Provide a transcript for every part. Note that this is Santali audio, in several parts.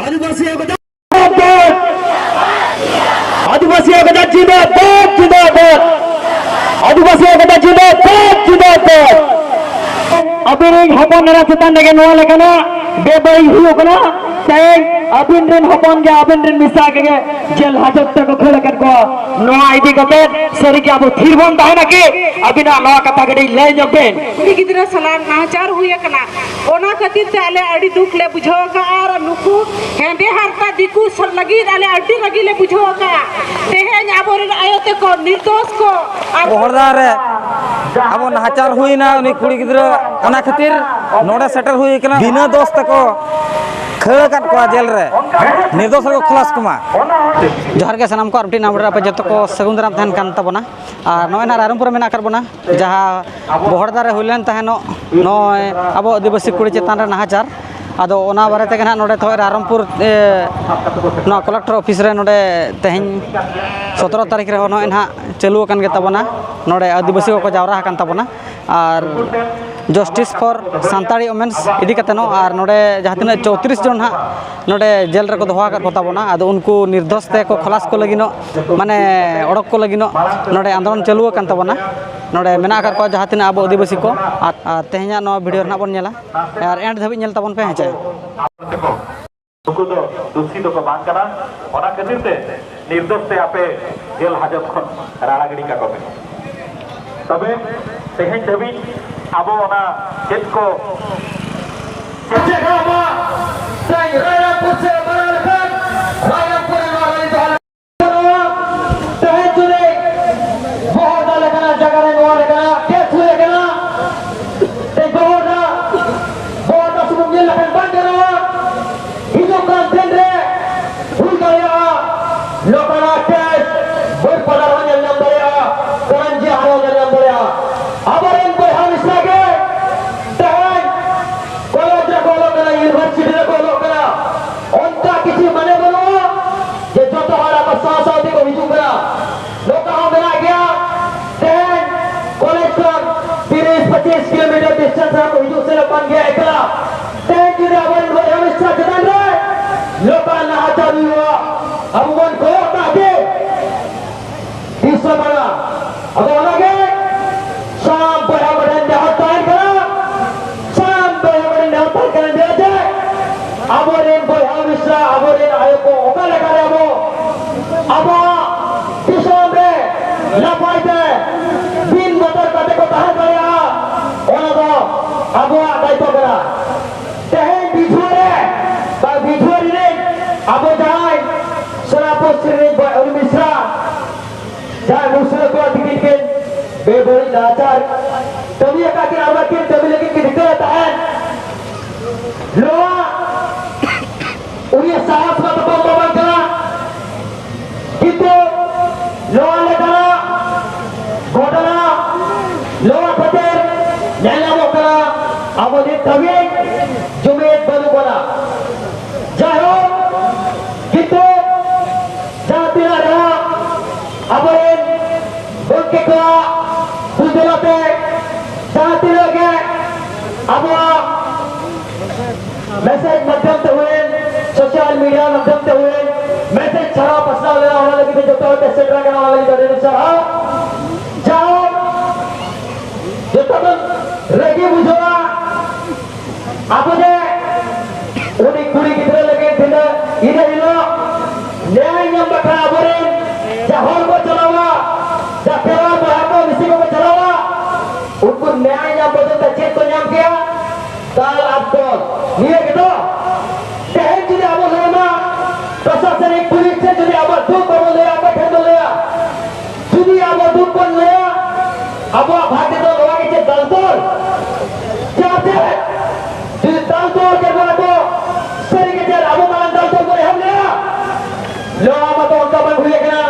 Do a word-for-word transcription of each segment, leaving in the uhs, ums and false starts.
ᱟᱹᱫᱤᱵᱟᱹᱥᱤ ᱮᱠᱚᱛᱟ ᱡᱤᱱᱫᱟᱵᱟᱫ! ᱟᱹᱫᱤᱵᱟᱹᱥᱤ ᱮᱠᱚᱛᱟ ᱡᱤᱱᱫᱟᱵᱟᱫ, ᱡᱤᱱᱫᱟᱵᱟᱫ! ᱟᱹᱫᱤᱵᱟᱹᱥᱤ ᱮᱠᱚᱛᱟ ᱡᱤᱱᱫᱟᱵᱟᱫ, ᱡᱤᱱᱫᱟᱵᱟᱫ! ᱟᱹᱵᱤᱱ ᱨᱮᱱ ᱦᱚᱯᱚᱱ ᱮᱨᱟ ᱪᱮᱛᱟᱱ ᱨᱮᱜᱮ ᱱᱚᱣᱟ ᱞᱮᱠᱟᱱᱟᱜ ᱵᱮᱵᱟᱹᱲᱤᱡ ᱦᱩᱭᱩᱜ ᱠᱟᱱᱟ᱾ ᱛᱮᱦᱮᱧ ᱟᱹᱵᱤᱱ ᱨᱮᱱ ᱦᱚᱯᱚᱱ ᱜᱮ ᱟᱹᱵᱤᱱ ᱨᱮᱱ ᱢᱤᱥᱨᱟ ᱜᱮ ᱡᱮᱞ ᱦᱟᱡᱚᱛ ᱛᱮᱠᱚ ᱠᱷᱟᱹᱲ ᱟᱠᱟᱫ ᱠᱚᱣᱟ᱾ ᱱᱚᱣᱟ ᱤᱫᱤ ᱠᱟᱛᱮ ᱥᱟᱹᱨᱤᱜᱮ ᱟᱵᱚ ᱛᱷᱤᱨ ᱵᱚᱱ ᱛᱟᱦᱮᱱᱟ ᱠᱤ? ᱟᱹᱵᱤᱱᱟᱜ ᱱᱚᱣᱟ ᱠᱟᱛᱷᱟ ᱠᱟᱹᱴᱤᱡ ᱞᱟᱹᱭ ᱧᱚᱜ ᱵᱤᱱ᱾ ᱠᱩᱲᱤ ᱜᱤᱫᱽᱨᱟᱹ ᱥᱟᱞᱟᱜ ᱱᱟᱦᱟᱪᱟᱨ ᱦᱩᱭ ᱟᱠᱟᱱᱟ᱾ ᱚᱱᱟ ᱠᱷᱟᱹᱛᱤᱨ ᱛᱮ ᱟᱞᱮ ᱟᱹᱰᱤ ᱫᱩᱠ ᱞᱮ ᱵᱩᱡᱷᱟᱹᱣ ᱟᱠᱟᱫᱼᱟ ᱟᱨ ᱱᱩᱠᱩ ᱦᱮᱸᱫᱮ ᱦᱟᱨᱛᱟ ᱫᱤᱠᱩ ᱥ-, ᱞᱟᱹᱜᱤᱫ ᱟᱞᱮ ᱟᱹᱰᱤ ᱨᱟᱹᱜᱤ ᱞᱮ ᱵᱩᱡᱷᱟᱹᱣ ᱟᱠᱟᱫᱼᱟ᱾ ᱛᱮᱦᱮᱧ ᱟᱵᱚᱨᱮᱱ ᱟᱭᱳ ᱛᱮᱠᱚ ᱱᱤᱨᱫᱳᱥ ᱠᱚ ᱟᱨ ᱵᱚᱦᱚᱲᱫᱟ ᱨᱮ ᱟᱵᱚ ᱱᱟᱦᱟᱪᱟᱨ ᱦᱩᱭᱱᱟ, ᱩᱱᱤ ᱠᱩᱲᱤ ᱜᱤᱫᱽᱨᱟᱹ, ᱚᱱᱟ ᱠᱷᱟᱹᱛᱤᱨ ᱱᱚᱰᱮ ᱥᱮᱴᱮᱨ ᱦᱩᱭ ᱠᱟᱱᱟ᱾ ᱵᱤᱱᱟᱹ ᱫᱳᱥ ᱛᱮᱠᱚ ᱠᱷᱟᱹᱲ ᱟᱠᱟᱫ ᱠᱚᱣᱟ ᱡᱮᱞ ᱨᱮ, ᱱᱤᱨᱫᱳᱥ ᱨᱮᱠᱚ ᱠᱷᱟᱞᱟᱥ ᱠᱚᱢᱟ᱾ ᱡᱚᱦᱟᱨ ᱜᱮ ᱥᱟᱱᱟᱢ ᱠᱚ, ᱟᱨ ᱢᱤᱫᱴᱤᱡ ᱱᱟᱣᱟ video ᱨᱮ ᱟᱯᱮ ᱡᱚᱛᱚ ᱠᱚ ᱥᱟᱹᱜᱩᱱ ᱫᱟᱨᱟᱢ ᱛᱟᱦᱮᱱ ᱠᱟᱱ ᱛᱟᱵᱚᱱᱟ᱾ ᱟᱨ ᱱᱚᱜᱼᱚᱭ ᱱᱟᱦᱟᱜ ᱨᱟᱭᱨᱚᱝᱯᱩᱨ ᱨᱮ ᱢᱮᱱᱟᱜ ᱟᱠᱟᱫ ᱵᱚᱱᱟ, ᱡᱟᱦᱟᱸ ᱵᱚᱦᱚᱲᱫᱟ ᱨᱮ ᱦᱩᱭ ᱞᱮᱱ ᱛᱟᱦᱮᱱᱚᱜ ᱱᱚᱜᱼᱚᱭ ᱟᱵᱚ ᱟᱹᱫᱤᱵᱟᱹᱥᱤ ᱠᱩᱲᱤ ᱪᱮᱛᱟᱱ ᱨᱮ ᱱᱟᱦᱟᱪᱟᱨ᱾ ᱟᱫᱚ ᱚᱱᱟ ᱵᱟᱨᱮ ᱛᱮᱜᱮ ᱱᱟᱦᱟᱜ ᱱᱚᱰᱮ ᱛᱚ ᱨᱟᱭᱨᱚᱝᱯᱩᱨ, ᱮ, ᱱᱚᱣᱟ ᱠᱚᱞᱮᱠᱴᱚᱨ ᱚᱯᱷᱤᱥ ᱨᱮ ᱱᱚᱰᱮ ᱛᱮᱦᱮᱧ ᱥᱚᱛᱨᱚ ᱛᱟᱹᱨᱤᱠᱷ ᱨᱮᱦᱚᱸ ᱱᱚᱜᱼᱚᱭ ᱱᱟᱦᱟᱜ ᱪᱟᱹᱞᱩ ᱟᱠᱟᱱ ᱜᱮ ᱛᱟᱵᱚᱱᱟ᱾ ᱱᱚᱰᱮ ᱟᱹᱫᱤᱵᱟᱹᱥᱤ ᱠᱚᱠᱚ ᱡᱟᱣᱨᱟ ᱟᱠᱟᱱ ᱛᱟᱵᱚᱱᱟ᱾ ᱟᱨ Justice for Santali Women ᱤᱫᱤ ᱠᱟᱛᱮ ᱦᱚᱸ, ᱟᱨ ᱱᱚᱰᱮ ᱡᱟᱦᱟᱸ ᱛᱤᱱᱟᱹᱜ ᱪᱳᱛᱨᱤᱥ ᱡᱚᱱ ᱱᱟᱦᱟᱜ ᱱᱚᱰᱮ ᱡᱮᱞ ᱨᱮᱠᱚ ᱫᱚᱦᱚ ᱟᱠᱟᱫ ᱠᱚ ᱛᱟᱵᱚᱱᱟ, ᱟᱫᱚ ᱩᱱᱠᱩ ᱱᱤᱨᱫᱳᱥ ᱛᱮᱠᱚ ᱠᱷᱟᱞᱟᱥ ᱠᱚ ᱞᱟᱹᱜᱤᱫᱚᱜ, ᱢᱟᱱᱮ ᱚᱰᱚᱠ ᱠᱚ ᱞᱟᱹᱜᱤᱫᱚᱜ ᱱᱚᱰᱮ ᱟᱱᱫᱳᱞᱚᱱ ᱪᱟᱹᱞᱩ ᱟᱠᱟᱱ ᱛᱟᱵᱚᱱᱟ᱾ ᱱᱚᱰᱮ ᱢᱮᱱᱟᱜ ᱟᱠᱟᱫ ᱠᱚᱣᱟ ᱡᱟᱦᱟᱸ ᱛᱤᱱᱟᱹᱜ ᱟᱵᱚ ᱟᱹᱫᱤᱵᱟᱹᱥᱤ ᱠᱚ᱾ ᱟᱨ, ᱟᱨ ᱛᱮᱦᱮᱧᱟᱜ ᱱᱚᱣᱟ video ᱨᱮ ᱱᱟᱦᱟᱜ ᱵᱚᱱ ᱧᱮᱞᱟ, ᱟᱨ end ᱫᱷᱟᱹᱵᱤᱡ ᱧᱮᱞ ᱛᱟᱵᱚᱱ ᱯᱮ, ᱦᱮᱸ ᱪᱮ᱾ ᱱᱩᱠᱩ ᱫᱚ ᱫᱩᱥᱤ ᱫᱚᱠᱚ ᱵᱟᱝ ᱠᱟᱱᱟ᱾ ᱚᱱᱟ ᱠᱷᱟᱹᱛᱤᱨ ᱛᱮ ᱱᱤᱨᱫᱳᱥ ᱛᱮ ᱟᱯᱮ ᱡᱮᱞ ᱦᱟᱡᱚᱛ ᱠᱷᱚᱱ ᱨᱟᱲᱟ ᱜᱤᱰᱤ ᱠᱟᱠᱚ ᱯᱮ᱾ ᱛᱚᱵᱮ ᱛᱮᱦᱮᱧ ᱫᱷᱟᱹᱵᱤᱡ ᱟᱵᱚ ᱚᱱᱟ ᱪᱮᱫ ᱠᱚ ᱪᱮᱫ ᱪᱮᱦᱨᱟ ᱢᱟ ᱛᱮᱦᱮᱧ ᱨᱟᱭᱨᱚᱝᱯᱩᱨ ᱥᱮ ᱢᱟᱨᱟᱝ ᱞᱮᱠᱟᱱ ᱨᱟᱭᱨᱚᱝᱯᱩᱨ ᱨᱮ ᱱᱚᱣᱟ ᱨᱟᱹᱭ ᱫᱚᱦᱚ ᱞᱮᱠᱟᱱ ᱛᱮᱦᱮᱧ ᱡᱩᱫᱤ ᱵᱚᱦᱚᱲᱫᱟ ᱞᱮᱠᱟᱱᱟᱜ ᱡᱟᱭᱜᱟ ᱨᱮ ᱱᱚᱣᱟ ᱞᱮᱠᱟᱱᱟᱜ ᱠᱮᱥ ᱦᱩᱭ ᱟᱠᱟᱱᱟ, ᱛᱮᱦᱮᱧ ᱵᱚᱦᱚᱲᱫᱟ, ᱵᱚᱦᱚᱲᱫᱟ ᱥᱩᱢᱩᱝ ᱧᱮᱞ ᱞᱮᱠᱷᱟᱱ ᱵᱟᱝ ᱜᱟᱱᱚᱜᱼᱟ᱾ ᱦᱤᱡᱩᱜ ᱠᱟᱱ ᱫᱤᱱ ᱨᱮ ᱦᱩᱭ ᱫᱟᱲᱮᱭᱟᱜᱼᱟ ᱱᱚᱝᱠᱟᱱᱟᱜ ᱠᱮᱥ, ᱵᱟᱹᱨᱯᱟᱫᱟ ᱨᱮᱦᱚᱸ ᱧᱮᱞ ᱧᱟᱢ ᱫᱟᱲᱮᱭᱟᱜᱼᱟ, ᱠᱟᱨᱟᱱᱡᱤᱭᱟ ᱨᱮᱦᱚᱸ ᱧᱮᱞ ᱧᱟᱢ ᱫᱟᱲᱮᱭᱟᱜᱼᱟ᱾ ᱟᱵᱚᱨᱮᱱ ᱵᱚᱭᱦᱟ ᱢᱤᱥᱨᱟ ᱜᱮ ᱛᱮᱦᱮᱧ ᱠᱚᱞᱮᱡᱽ ᱨᱮᱠᱚ ᱚᱞᱚᱜ ᱠᱟᱱᱟ, ᱤᱭᱩᱱᱤᱵᱷᱟᱨᱥᱤᱴᱤ ᱨᱮᱠᱚ ᱚᱞᱚᱜ ᱠᱟᱱᱟ᱾ ᱟᱵᱚᱣᱟᱜ ᱫᱤᱥᱚᱢ ᱨᱮ ᱱᱟᱯᱟᱭ ᱛᱮ ᱵᱤᱱ ᱵᱚᱛᱚᱨ ᱠᱟᱛᱮ ᱠᱚ ᱛᱟᱦᱮᱸ ᱫᱟᱲᱮᱭᱟᱜᱼᱟ, ᱚᱱᱟ ᱫᱚ ᱟᱵᱚᱣᱟᱜ ᱫᱟᱭᱤᱛᱛᱚ ᱠᱟᱱᱟ᱾ ᱛᱮᱦᱮᱧ ᱵᱤᱡᱷᱩᱣᱟᱹ ᱨᱮ ᱵᱟ ᱵᱤᱡᱷᱩᱣᱟᱹ ᱨᱤᱱᱤᱡ ᱟᱵᱚ ᱡᱟᱦᱟᱸᱭ ᱥᱳᱱᱟᱯᱩᱨ ᱨᱤᱱᱤᱡ ᱵᱚ-, ᱩᱨᱢᱤ ᱢᱤᱥᱨᱟ, ᱡᱟᱦᱟᱸᱭ ᱢᱩᱥᱞᱟᱹ ᱠᱚ ᱛᱤᱠᱤᱱ ᱠᱤᱱ ᱵᱮᱵᱟᱹᱲᱤᱡ ᱱᱟᱦᱟᱪᱟᱨ ᱠᱟᱹᱢᱤ ᱟᱠᱟᱫ ᱠᱤᱱ, ᱟᱨ ᱠᱤᱱ ᱠᱟᱹᱢᱤ ᱞᱟᱹᱜᱤᱫ ᱠᱤᱱ ᱨᱤᱠᱟᱹᱭᱮᱫ ᱛᱟᱦᱮᱸᱫ, ᱱᱚᱣᱟ ᱩᱱᱤᱭᱟᱜ ᱥᱟᱦᱟᱥ ᱢᱟ ᱛᱟᱯᱟᱢ ᱫᱚ ᱵᱟᱝ ᱠᱟᱱᱟ, ᱠᱤᱱᱛᱩ ᱱᱚᱣᱟ ᱞᱮᱠᱟᱱᱟᱜ ᱜᱷᱚᱴᱚᱱᱟ, ᱱᱚᱣᱟ ᱠᱷᱟᱹᱛᱤᱨ ᱧᱮᱞ ᱧᱟᱢᱚᱜ ᱠᱟᱱᱟ, ᱟᱵᱚ ᱱᱤᱛ ᱫᱷᱟᱹᱵᱤᱡ ᱡᱩᱢᱤᱫ ᱵᱟᱹᱱᱩᱜ ᱵᱚᱱᱟ᱾ ᱡᱟᱭᱦᱳᱠ, ᱠᱤᱱᱛᱩ ᱡᱟᱦᱟᱸ ᱛᱤᱱᱟᱹᱜ ᱨᱮᱦᱚᱸ ᱟᱵᱚᱨᱮᱱ ᱜᱚᱢᱠᱮ ᱠᱚᱣᱟᱜ ᱵᱩᱡᱷᱟᱹᱣ ᱟᱛᱮ ᱡᱟᱦᱟᱸ ᱛᱤᱱᱟᱹᱜ ᱜᱮ ᱟᱵᱚᱣᱟᱜ ᱢᱮᱥᱮᱡᱽ ᱢᱟᱫᱽᱫᱷᱚᱢ ᱛᱮ ᱦᱩᱭᱮᱱ, ᱥᱳᱥᱟᱞ ᱢᱤᱰᱤᱭᱟ ᱢᱟᱫᱽᱫᱷᱚᱢ ᱛᱮ ᱦᱩᱭᱮᱱ, ᱢᱮᱥᱮᱡᱽ ᱪᱷᱟᱲᱟᱣ ᱯᱟᱥᱱᱟᱣ ᱞᱮᱱᱟ, ᱚᱱᱟ ᱞᱟᱹᱜᱤᱫ ᱛᱮ ᱡᱚᱛᱚ ᱦᱚᱲ ᱛᱮ ᱥᱮᱴᱮᱨ ᱟᱠᱟᱱᱟ, ᱚᱱᱟ ᱞᱟᱹᱜᱤᱫ ᱛᱮ ᱟᱹᱰᱤ ᱟᱹᱰᱤ ᱥᱟᱨᱦᱟᱣ᱾ ᱡᱟᱭᱦᱳᱠ, ᱡᱚᱛᱚ ᱵᱚᱱ ᱨᱟᱹᱜᱤ ᱵᱩᱡᱷᱟᱹᱣᱟ, ᱟᱵᱚ ᱡᱮ ᱩᱱᱤ ᱠᱩᱲᱤ ᱜᱤᱫᱽᱨᱟᱹ ᱞᱟᱹᱜᱤᱫ ᱛᱤᱱᱟᱹᱜ ᱤᱱᱟᱹ ᱦᱤᱞᱳᱜ ᱱᱮᱭᱟᱭ ᱧᱟᱢ ᱵᱟᱠᱷᱨᱟ ᱟᱵᱚᱨᱮᱱ ᱡᱟᱦᱟᱸ ᱦᱚᱲ ᱠᱚ ᱪᱟᱞᱟᱣᱟ, ᱡᱟᱦᱟᱸ ᱯᱮᱲᱟ ᱵᱚᱭᱦᱟ ᱠᱚ ᱢᱤᱥᱤ ᱠᱚᱠᱚ ᱪᱟᱞᱟᱣᱟ, ᱩᱱᱠᱩ ᱱᱮᱭᱟᱭ ᱧᱟᱢ ᱵᱚᱫᱚᱞ ᱛᱮ ᱪᱮᱫ ᱠᱚ ᱧᱟᱢ ᱠᱮᱭᱟ? ᱫᱟᱞ ᱟᱨ ᱛᱚᱞ᱾ ᱱᱤᱭᱟᱹ ᱜᱮᱛᱚ? ᱛᱮᱦᱮᱧ ᱡᱩᱫᱤ ᱟᱵᱚ ᱞᱟᱹᱭ ᱢᱟ, ᱯᱨᱚᱥᱟᱥᱚᱱᱤᱠ ᱯᱩᱞᱤᱥ ᱴᱷᱮᱱ ᱡᱩᱫᱤ ᱟᱵᱚᱣᱟᱜ ᱫᱩᱠ ᱵᱟᱵᱚᱱ ᱞᱟᱹᱭᱟ, ᱚᱠᱚᱭ ᱴᱷᱮᱱ ᱵᱚᱱ ᱞᱟᱹᱭᱟ? ᱡᱩᱫᱤ ᱟᱵᱚ ᱫᱩᱠ ᱵᱚᱱ ᱞᱟᱹᱭᱟ, ᱟᱵᱚᱣᱟᱜ ᱵᱷᱟᱜᱽ ᱫᱚ ᱱᱚᱣᱟ ᱜᱮ ᱪᱮᱫ ᱫᱟᱞ ᱛᱚᱞ? ᱪᱮᱫᱟᱜ ᱥᱮ ᱡᱩᱫᱤ ᱫᱟᱞ ᱛᱚᱞ ᱜᱮ ᱱᱚᱣᱟ ᱫᱚ ᱥᱟᱹᱨᱤ ᱜᱮ ᱪᱮᱫ ᱟᱵᱚ ᱢᱟᱲᱟᱝ ᱫᱟᱞ ᱛᱚᱞ ᱵᱚᱱ ᱮᱦᱚᱵ ᱞᱮᱭᱟ? ᱱᱚᱣᱟ ᱢᱟᱛᱚ ᱚᱱᱠᱟ ᱵᱟᱝ ᱦᱩᱭ ᱟᱠᱟᱱᱟ᱾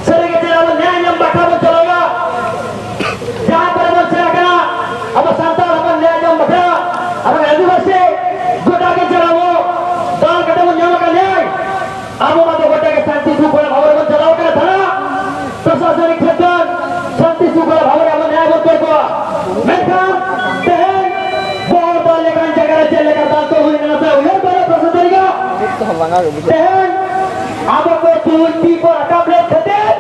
ᱥᱟᱹᱨᱤ ᱜᱮ ᱪᱮᱫ ᱟᱵᱚ ᱱᱮᱭᱟᱭ ᱧᱟᱢ ᱵᱟᱠᱷᱨᱟ ᱵᱚᱱ ᱪᱟᱞᱟᱣᱟ? ᱡᱟᱦᱟᱸ ᱠᱚᱨᱮ ᱵᱚᱱ ᱥᱮᱱ ᱟᱠᱟᱱᱟ, ᱟᱵᱚ ᱥᱟᱱᱛᱟᱲ ᱦᱚᱯᱚᱱ ᱱᱮᱭᱟᱭ ᱧᱟᱢ ᱵᱟᱠᱷᱨᱟ, ᱟᱵᱚ ᱟᱹᱫᱤᱵᱟᱹᱥᱤ ᱜᱚᱴᱟ ᱜᱮ ᱪᱟᱞᱟᱣ ᱫᱟᱞ ᱠᱟᱛᱮ ᱵᱚᱱ ᱧᱟᱢ ᱟᱠᱟᱫ ᱱᱮᱭᱟᱭ᱾ ᱟᱵᱚ ᱢᱟ ᱫᱚ ᱜᱚᱴᱟ ᱜᱮ ᱥᱟᱱᱛᱤ ᱥᱩᱠᱷᱚᱞᱟ ᱵᱷᱟᱵᱽ ᱨᱮᱵᱚᱱ ᱪᱟᱞᱟᱣ ᱠᱟᱱᱟ ᱛᱷᱟᱱᱟ, ᱯᱨᱚᱥᱟᱥᱚᱱᱤᱠ ᱠᱷᱮᱛᱨᱚ ᱥᱟᱱᱛᱤ ᱥᱩᱠᱷᱚᱞᱟ ᱵᱷᱟᱵᱽ ᱨᱮ ᱟᱵᱚ ᱱᱮᱭᱟᱭ ᱵᱚᱱ ᱠᱚᱭ ᱠᱚᱣᱟ᱾ ᱢᱮᱱᱠᱷᱟᱱ ᱛᱮᱦᱮᱧ ᱵᱚᱦᱚᱲ ᱫᱟᱞ ᱞᱮᱠᱟᱱ ᱡᱟᱭᱜᱟ ᱨᱮ ᱪᱮᱫ ᱞᱮᱠᱟ ᱫᱟᱞ ᱛᱚᱞ ᱦᱩᱭ ᱞᱮᱱᱟ ᱥᱮ ᱩᱭᱦᱟᱹᱨ ᱵᱟᱹᱱᱩᱜ ᱯᱨᱚᱥᱟᱥᱚᱱᱤᱠ ᱟᱜ? ᱛᱮᱦᱮᱧ ᱟᱵᱚ ᱠᱚ ᱛᱩᱞ ᱛᱤ ᱠᱚ ᱨᱟᱠᱟᱵ ᱞᱮᱫ ᱠᱷᱟᱹᱛᱤᱨ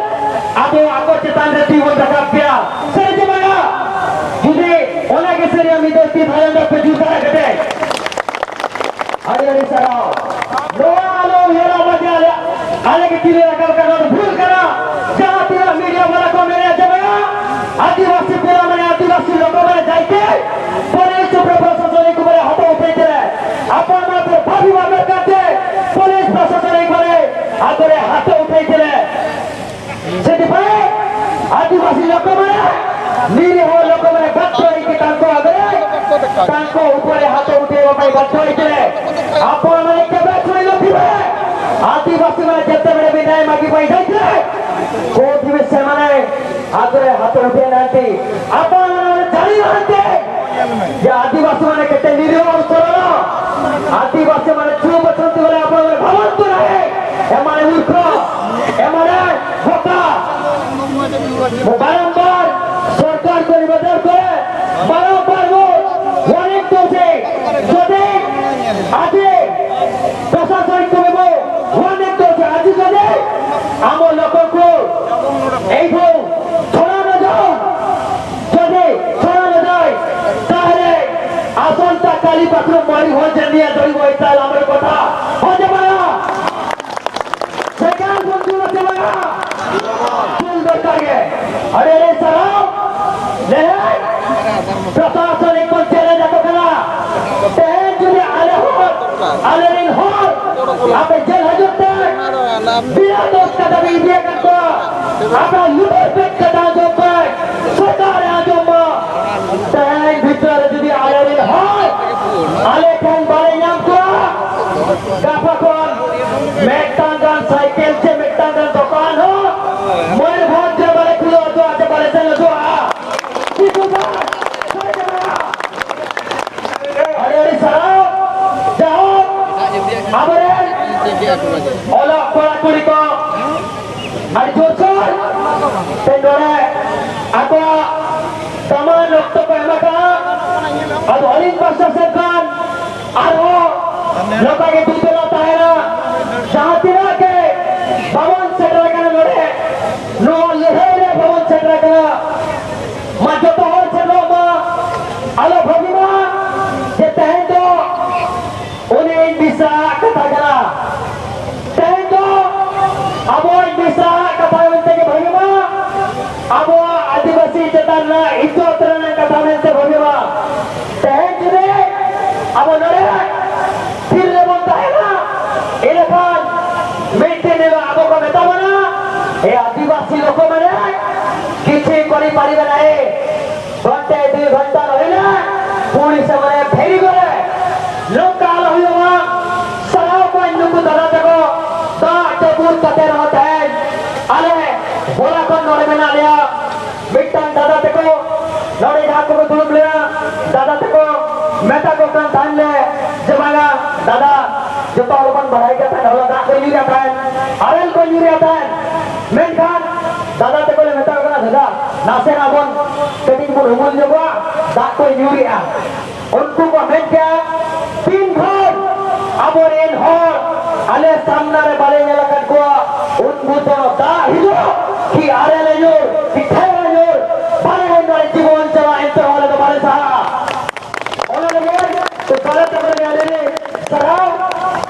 ᱟᱵᱚ ᱟᱠᱚ ᱪᱮᱛᱟᱱ ᱨᱮ ᱛᱤ ᱵᱚᱱ ᱨᱟᱠᱟᱵ ᱠᱮᱭᱟ᱾ ᱥᱟᱹᱨᱤ ᱪᱮ ᱵᱟᱝᱟ? ᱡᱩᱫᱤ ᱚᱱᱟ ᱜᱮ ᱥᱟᱹᱨᱤᱭᱟ, ᱢᱤᱫ ᱫᱚ ᱛᱤ ᱛᱷᱟᱭᱚ ᱫᱚ ᱯᱮ ᱡᱩᱛ ᱫᱟᱲᱮ ᱠᱟᱛᱮ ᱟᱹᱰᱤ ᱟᱹᱰᱤ ᱥᱟᱨᱦᱟᱣ᱾ ᱱᱚᱣᱟ ᱟᱞᱚ ᱩᱭᱦᱟᱹᱨᱚᱜ ᱢᱟ ᱡᱮ ᱟᱞᱮ ᱟᱞᱮ ᱜᱮ ᱛᱤᱨᱮ ᱨᱟᱠᱟᱵ ᱠᱟᱱᱟ, ᱱᱚᱣᱟ ᱫᱚ ᱵᱷᱩᱞ ᱠᱟᱱᱟ᱾ ᱡᱟᱦᱟᱸ ᱛᱤᱱᱟᱹᱜ ᱢᱤᱰᱤᱭᱟ ᱵᱟᱞᱟ ᱠᱚ ᱢᱮᱱᱮᱫ ᱡᱮ ᱵᱟᱝᱟ, ᱟᱹᱫᱤᱵᱟᱹᱥᱤ ᱯᱮᱲᱟ ᱢᱟᱱᱮ ᱟᱹᱫᱤᱵᱟᱹᱥᱤ ᱞᱳᱠ ᱢᱟᱱᱮ ᱡᱟᱭᱛᱮ ᱯᱩᱞᱤᱥ ᱩᱯᱨᱮ ᱯᱨᱚᱥᱟᱥᱚᱱᱤᱠ ᱩᱯᱨᱮ ᱦᱟᱛ ᱩᱴᱷᱮଇଥିଲେ। ଆପଣ ମାନେ ଭାବିବା ଦରକାର ଯେ ପୋଲିସ ପ୍ରଶାସନିକ ମାନେ ଆଗରେ ହାତ ଉଠେଇଥିଲେ। ସେଥିପାଇଁ ଆଦିବାସୀ ଲୋକମାନେ, ନିରୀହ ଲୋକମାନେ ବାଧ୍ୟ ହେଇକି ତାଙ୍କ ଆଗରେ, ତାଙ୍କ ଉପରେ ହାତ ଉଠେଇବା ପାଇଁ ବାଧ୍ୟ ହେଇଥିଲେ। ଆପଣମାନେ କେବେ ଶୁଣିନଥିବେ ଆଦିବାସୀମାନେ ଯେତେବେଳେ ବି ନ୍ୟାୟ ମାଗିବା ପାଇଁ ଯାଇଥିଲେ, କୋଉଠି ବି ସେମାନେ ଆଗରେ ହାତ ଉଠେଇ ନାହାନ୍ତି। ଆପଣମାନେ ଜାଣିନାହାନ୍ତି ଯେ ଆଦିବାସୀମାନେ କେତେ ନିରୀହ ଆଉ ସରଳ। ଆଦିବାସୀମାନେ ଚୁପ୍ ଅଛନ୍ତି ବୋଲି ଆପଣମାନେ ଭାବନ୍ତୁ ନାହିଁ। ଏମାନେ ମୂର୍ଖ, ଏମାନେ ବୋକା। ମୁଁ ବାରମ୍ବାର ସରକାରଙ୍କୁ ନିବେଦନ କରେ, ବାରମ୍ବାର ମୁଁ ୱାର୍ଣ୍ଣିଂ ଦଉଛି। ଯଦି ଆଜି ପ୍ରଶାସନିକ ମୁଁ ୱାର୍ଣ୍ଣିଂ ଦଉଛି, ଆଜି ଯଦି ଆମ ଲୋକଙ୍କୁ ଏଇଠୁ ଛଡ଼ା ନଯାଉ, ଯଦି ଛଡ଼ା ନଯାଏ, ତାହେଲେ ଆସନ୍ତା କାଲି ପାଖରୁ ମୟୂରଭଞ୍ଜ ନିଆଁ ଜଳିବ। ଏଇଟା ହେଲା ଆମର କଥା। ହଁ ଯେ ବାବା, ସେକେଣ୍ଡ ବନ୍ଧୁ ଅଛି ବାବା। ଭୁଲ ଦରକାର ଇଏ। ଆରେ, ଆରେ, ସାର, ଲେହେ, ପ୍ରଶାସନିକ ପଞ୍ଚାୟତ ଯାକ କଲା। ᱛᱮᱦᱮᱧ ᱡᱩᱫᱤ ᱟᱞᱮ ᱦᱚᱲ, ᱟᱞᱮ ᱨᱮᱱ ᱦᱚᱲ, ᱟᱯᱮ ᱡᱮᱞ ᱦᱤᱡᱩᱜ ᱛᱮ, ᱵᱤᱱᱟᱹ ᱫᱳᱥ ᱠᱟᱛᱮ ᱵᱤᱱ ᱤᱫᱤᱭᱟᱠᱟᱫ ᱠᱚᱣᱟ᱾ ᱟᱯᱮ ᱞᱩᱛᱩᱨ ᱯᱮ ᱠᱟᱛᱷᱟ ᱟᱸᱡᱚᱢ ᱯᱮ, ᱥᱚᱨᱠᱟᱨ ᱮ ᱟᱸᱡᱚᱢ ᱢᱟ᱾ ᱛᱮᱦᱮᱧ ᱵᱷᱤᱛᱨᱤ ᱨᱮ ᱡᱩᱫᱤ ᱟᱞᱮ ᱨᱮᱱ ᱦᱚᱲ, ᱟᱞᱮ ᱴᱷᱮᱱ ᱵᱟᱞᱮ ᱧᱟᱢ ᱠᱚᱣᱟ, ᱜᱟᱯᱟ ᱠᱷᱚᱱ ᱢᱤᱫᱴᱟᱝ ᱜᱟᱱ ᱥᱟᱭᱠᱮᱞ ᱪᱮ ᱢᱤᱫᱴᱟᱝ ᱜᱟᱱ ᱫᱚᱠᱟᱱ ᱦᱚᱸ ᱢᱚᱭᱩᱨᱵᱷᱚᱸᱡᱽ ᱨᱮ ᱵᱟᱞᱮ ᱠᱷᱩᱞᱟᱹᱣ ᱦᱚᱪᱚᱣᱟᱜᱼᱟ, ᱪᱮ ᱵᱟᱞᱮ ᱥᱮᱱ ᱦᱚᱪᱚᱣᱟᱜᱼᱟ᱾ ᱠᱤᱪᱷᱩ ᱜᱟᱱ ᱥᱟᱭᱠᱮᱞ ᱟᱹᱰᱤ ᱟᱹᱰᱤ ᱥᱟᱨᱦᱟᱣ᱾ ᱡᱟᱭᱦᱳᱠ, ᱟᱵᱚᱨᱮᱱ ᱚᱞᱚᱜ ᱠᱚᱲᱟ ᱠᱩᱲᱤ ᱠᱚ ᱟᱹᱰᱤ ᱡᱳᱨᱥᱳᱨ ᱛᱮ ᱱᱚᱰᱮ ᱟᱠᱚᱣᱟᱜ ᱫᱟᱢᱟᱱ ᱚᱠᱛᱚ ᱠᱚ ᱮᱢ ᱟᱠᱟᱫᱼᱟ᱾ ᱟᱫᱚ ᱟᱹᱞᱤᱧ ᱯᱟᱥᱴᱟ ᱥᱮᱫ ᱠᱷᱚᱱ ᱟᱨᱦᱚᱸ ᱱᱚᱝᱠᱟ ᱜᱮ ᱫᱩᱞᱟᱹᱲ ᱛᱟᱦᱮᱱᱟ᱾ ᱡᱟᱦᱟᱸ ᱛᱤᱱᱟᱹᱜ ᱜᱮ ᱵᱟᱵᱚᱱ ᱥᱮᱴᱮᱨ ᱟᱠᱟᱱᱟ ᱱᱚᱰᱮ, ᱱᱚᱣᱟ ᱞᱟᱹᱲᱦᱟᱹᱭ ᱨᱮ ᱵᱟᱵᱚᱱ ᱥᱮᱴᱮᱨ ᱟᱠᱟᱱᱟ, ᱢᱟ ᱡᱚᱛᱚ ᱦᱚᱲ ᱥᱮᱴᱮᱨᱚᱜ ᱢᱟ᱾ ᱟᱞᱚ ᱵᱷᱟᱹᱵᱤ ᱢᱟ ᱡᱮ ᱛᱮᱦᱮᱧ ᱫᱚ ᱩᱱᱤ ᱢᱤᱥᱟ ᱠᱟᱛᱷᱟ ᱠᱟᱱᱟ, ᱛᱮᱦᱮᱧ ᱫᱚ ᱠᱤᱪᱷᱩ ᱞᱳᱠ ᱢᱟᱱᱮ ᱠᱤᱪᱷᱩ ᱠᱚᱨᱤ ᱯᱟᱨᱤᱵᱮ ᱱᱟᱦᱤ, ᱜᱷᱚᱱᱴᱮ ᱫᱩᱭ ᱜᱷᱚᱱᱴᱟ ᱨᱚᱦᱤᱞᱟ ᱯᱩᱲᱤ ᱥᱮ ᱢᱟᱱᱮ ᱯᱷᱮᱨᱤ ᱠᱚᱨᱮ ᱱᱚᱝᱠᱟ ᱟᱞᱚ ᱦᱩᱭᱩᱜ ᱢᱟ᱾ ᱥᱟᱨᱦᱟᱣ ᱠᱚᱣᱟᱧ ᱱᱩᱠᱩ ᱫᱟᱫᱟ ᱛᱟᱠᱚ, ᱫᱟᱜ ᱡᱟᱹᱯᱩᱫ ᱠᱟᱛᱮ ᱨᱮᱦᱚᱸ ᱛᱮᱦᱮᱧ ᱟᱞᱮ ᱦᱚᱞᱟ ᱠᱷᱚᱱ ᱱᱚᱰᱮ ᱢᱮᱱᱟᱜ ᱞᱮᱭᱟ᱾ ᱢᱤᱫᱴᱟᱝ ᱫᱟᱫᱟ ᱛᱟᱠᱚ ᱱᱚᱰᱮ ᱡᱟᱦᱟᱸ ᱠᱚᱠᱚ ᱫᱩᱲᱩᱵ ᱞᱮᱱᱟ, ᱫᱟᱫᱟ ᱛᱟᱠᱚ ᱢᱮᱛᱟ ᱠᱚ ᱠᱟᱱ ᱛᱟᱦᱮᱱ ᱞᱮ ᱡᱮ, "ᱵᱟᱝᱟ ᱫᱟᱫᱟ, ᱡᱚᱛᱚ ᱦᱚᱲ ᱵᱚᱱ ᱵᱟᱲᱟᱭ ᱜᱮ ᱛᱟᱦᱮᱱ, ᱦᱚᱞᱟ ᱫᱟᱜ ᱠᱚ ᱧᱩᱭᱟ ᱛᱟᱦᱮᱱ, ᱟᱨᱮᱞ ᱠᱚ ᱧᱩᱭᱟ ᱛᱟᱦᱮᱱ, ᱢᱮᱱᱠᱷᱟᱱ ᱫᱟᱫᱟ ᱛᱟᱠᱚ ᱞᱮ ᱢᱮᱛᱟ ᱠᱚ ᱠᱟᱱᱟ, ᱫᱟᱫᱟ, ᱱᱟᱥᱮᱱᱟᱜ ᱵᱚᱱ ᱠᱟᱹᱴᱤᱡ ᱵᱚᱱ ᱩᱢᱩᱞ ᱧᱚᱜᱚᱜᱼᱟ, ᱫᱟᱜ ᱠᱚᱭ ᱧᱩᱨᱮᱜᱼᱟ᱾" ᱩᱱᱠᱩ ᱠᱚ ᱢᱮᱱ ᱠᱮᱜᱼᱟ, ᱛᱤᱱ ᱵᱷᱳᱨ ᱟᱵᱚᱨᱮᱱ ᱦᱚᱲ ᱟᱞᱮ ᱥᱟᱢᱱᱟ ᱨᱮ ᱵᱟᱞᱮ ᱧᱮᱞ ᱟᱠᱟᱫ ᱠᱚᱣᱟ, ᱩᱱᱠᱩ ᱫᱚ ᱫᱟᱜ ᱦᱤᱡᱩᱜ ᱠᱤ ᱟᱨᱮᱞ ᱧᱩᱨ ᱠᱤ ᱴᱷᱮᱨ ᱧᱩᱨ, ᱵᱟᱞᱮ ᱧᱮᱞ ᱫᱟᱲᱮ, ᱡᱤᱵᱚᱱ ᱪᱟᱞᱟᱜ, ᱮᱱᱛᱮ ᱦᱚᱸ ᱟᱞᱮ ᱫᱚ ᱵᱟᱞᱮ ᱥᱟᱦᱟᱜᱼᱟ᱾ ᱚᱱᱟ ᱞᱟᱹᱜᱤᱫ ᱛᱮ ᱵᱟᱞᱮ ᱛᱟᱵᱚᱱ ᱧᱮᱞ ᱞᱟᱹᱜᱤᱫ ᱥᱟᱨᱦᱟᱣ᱾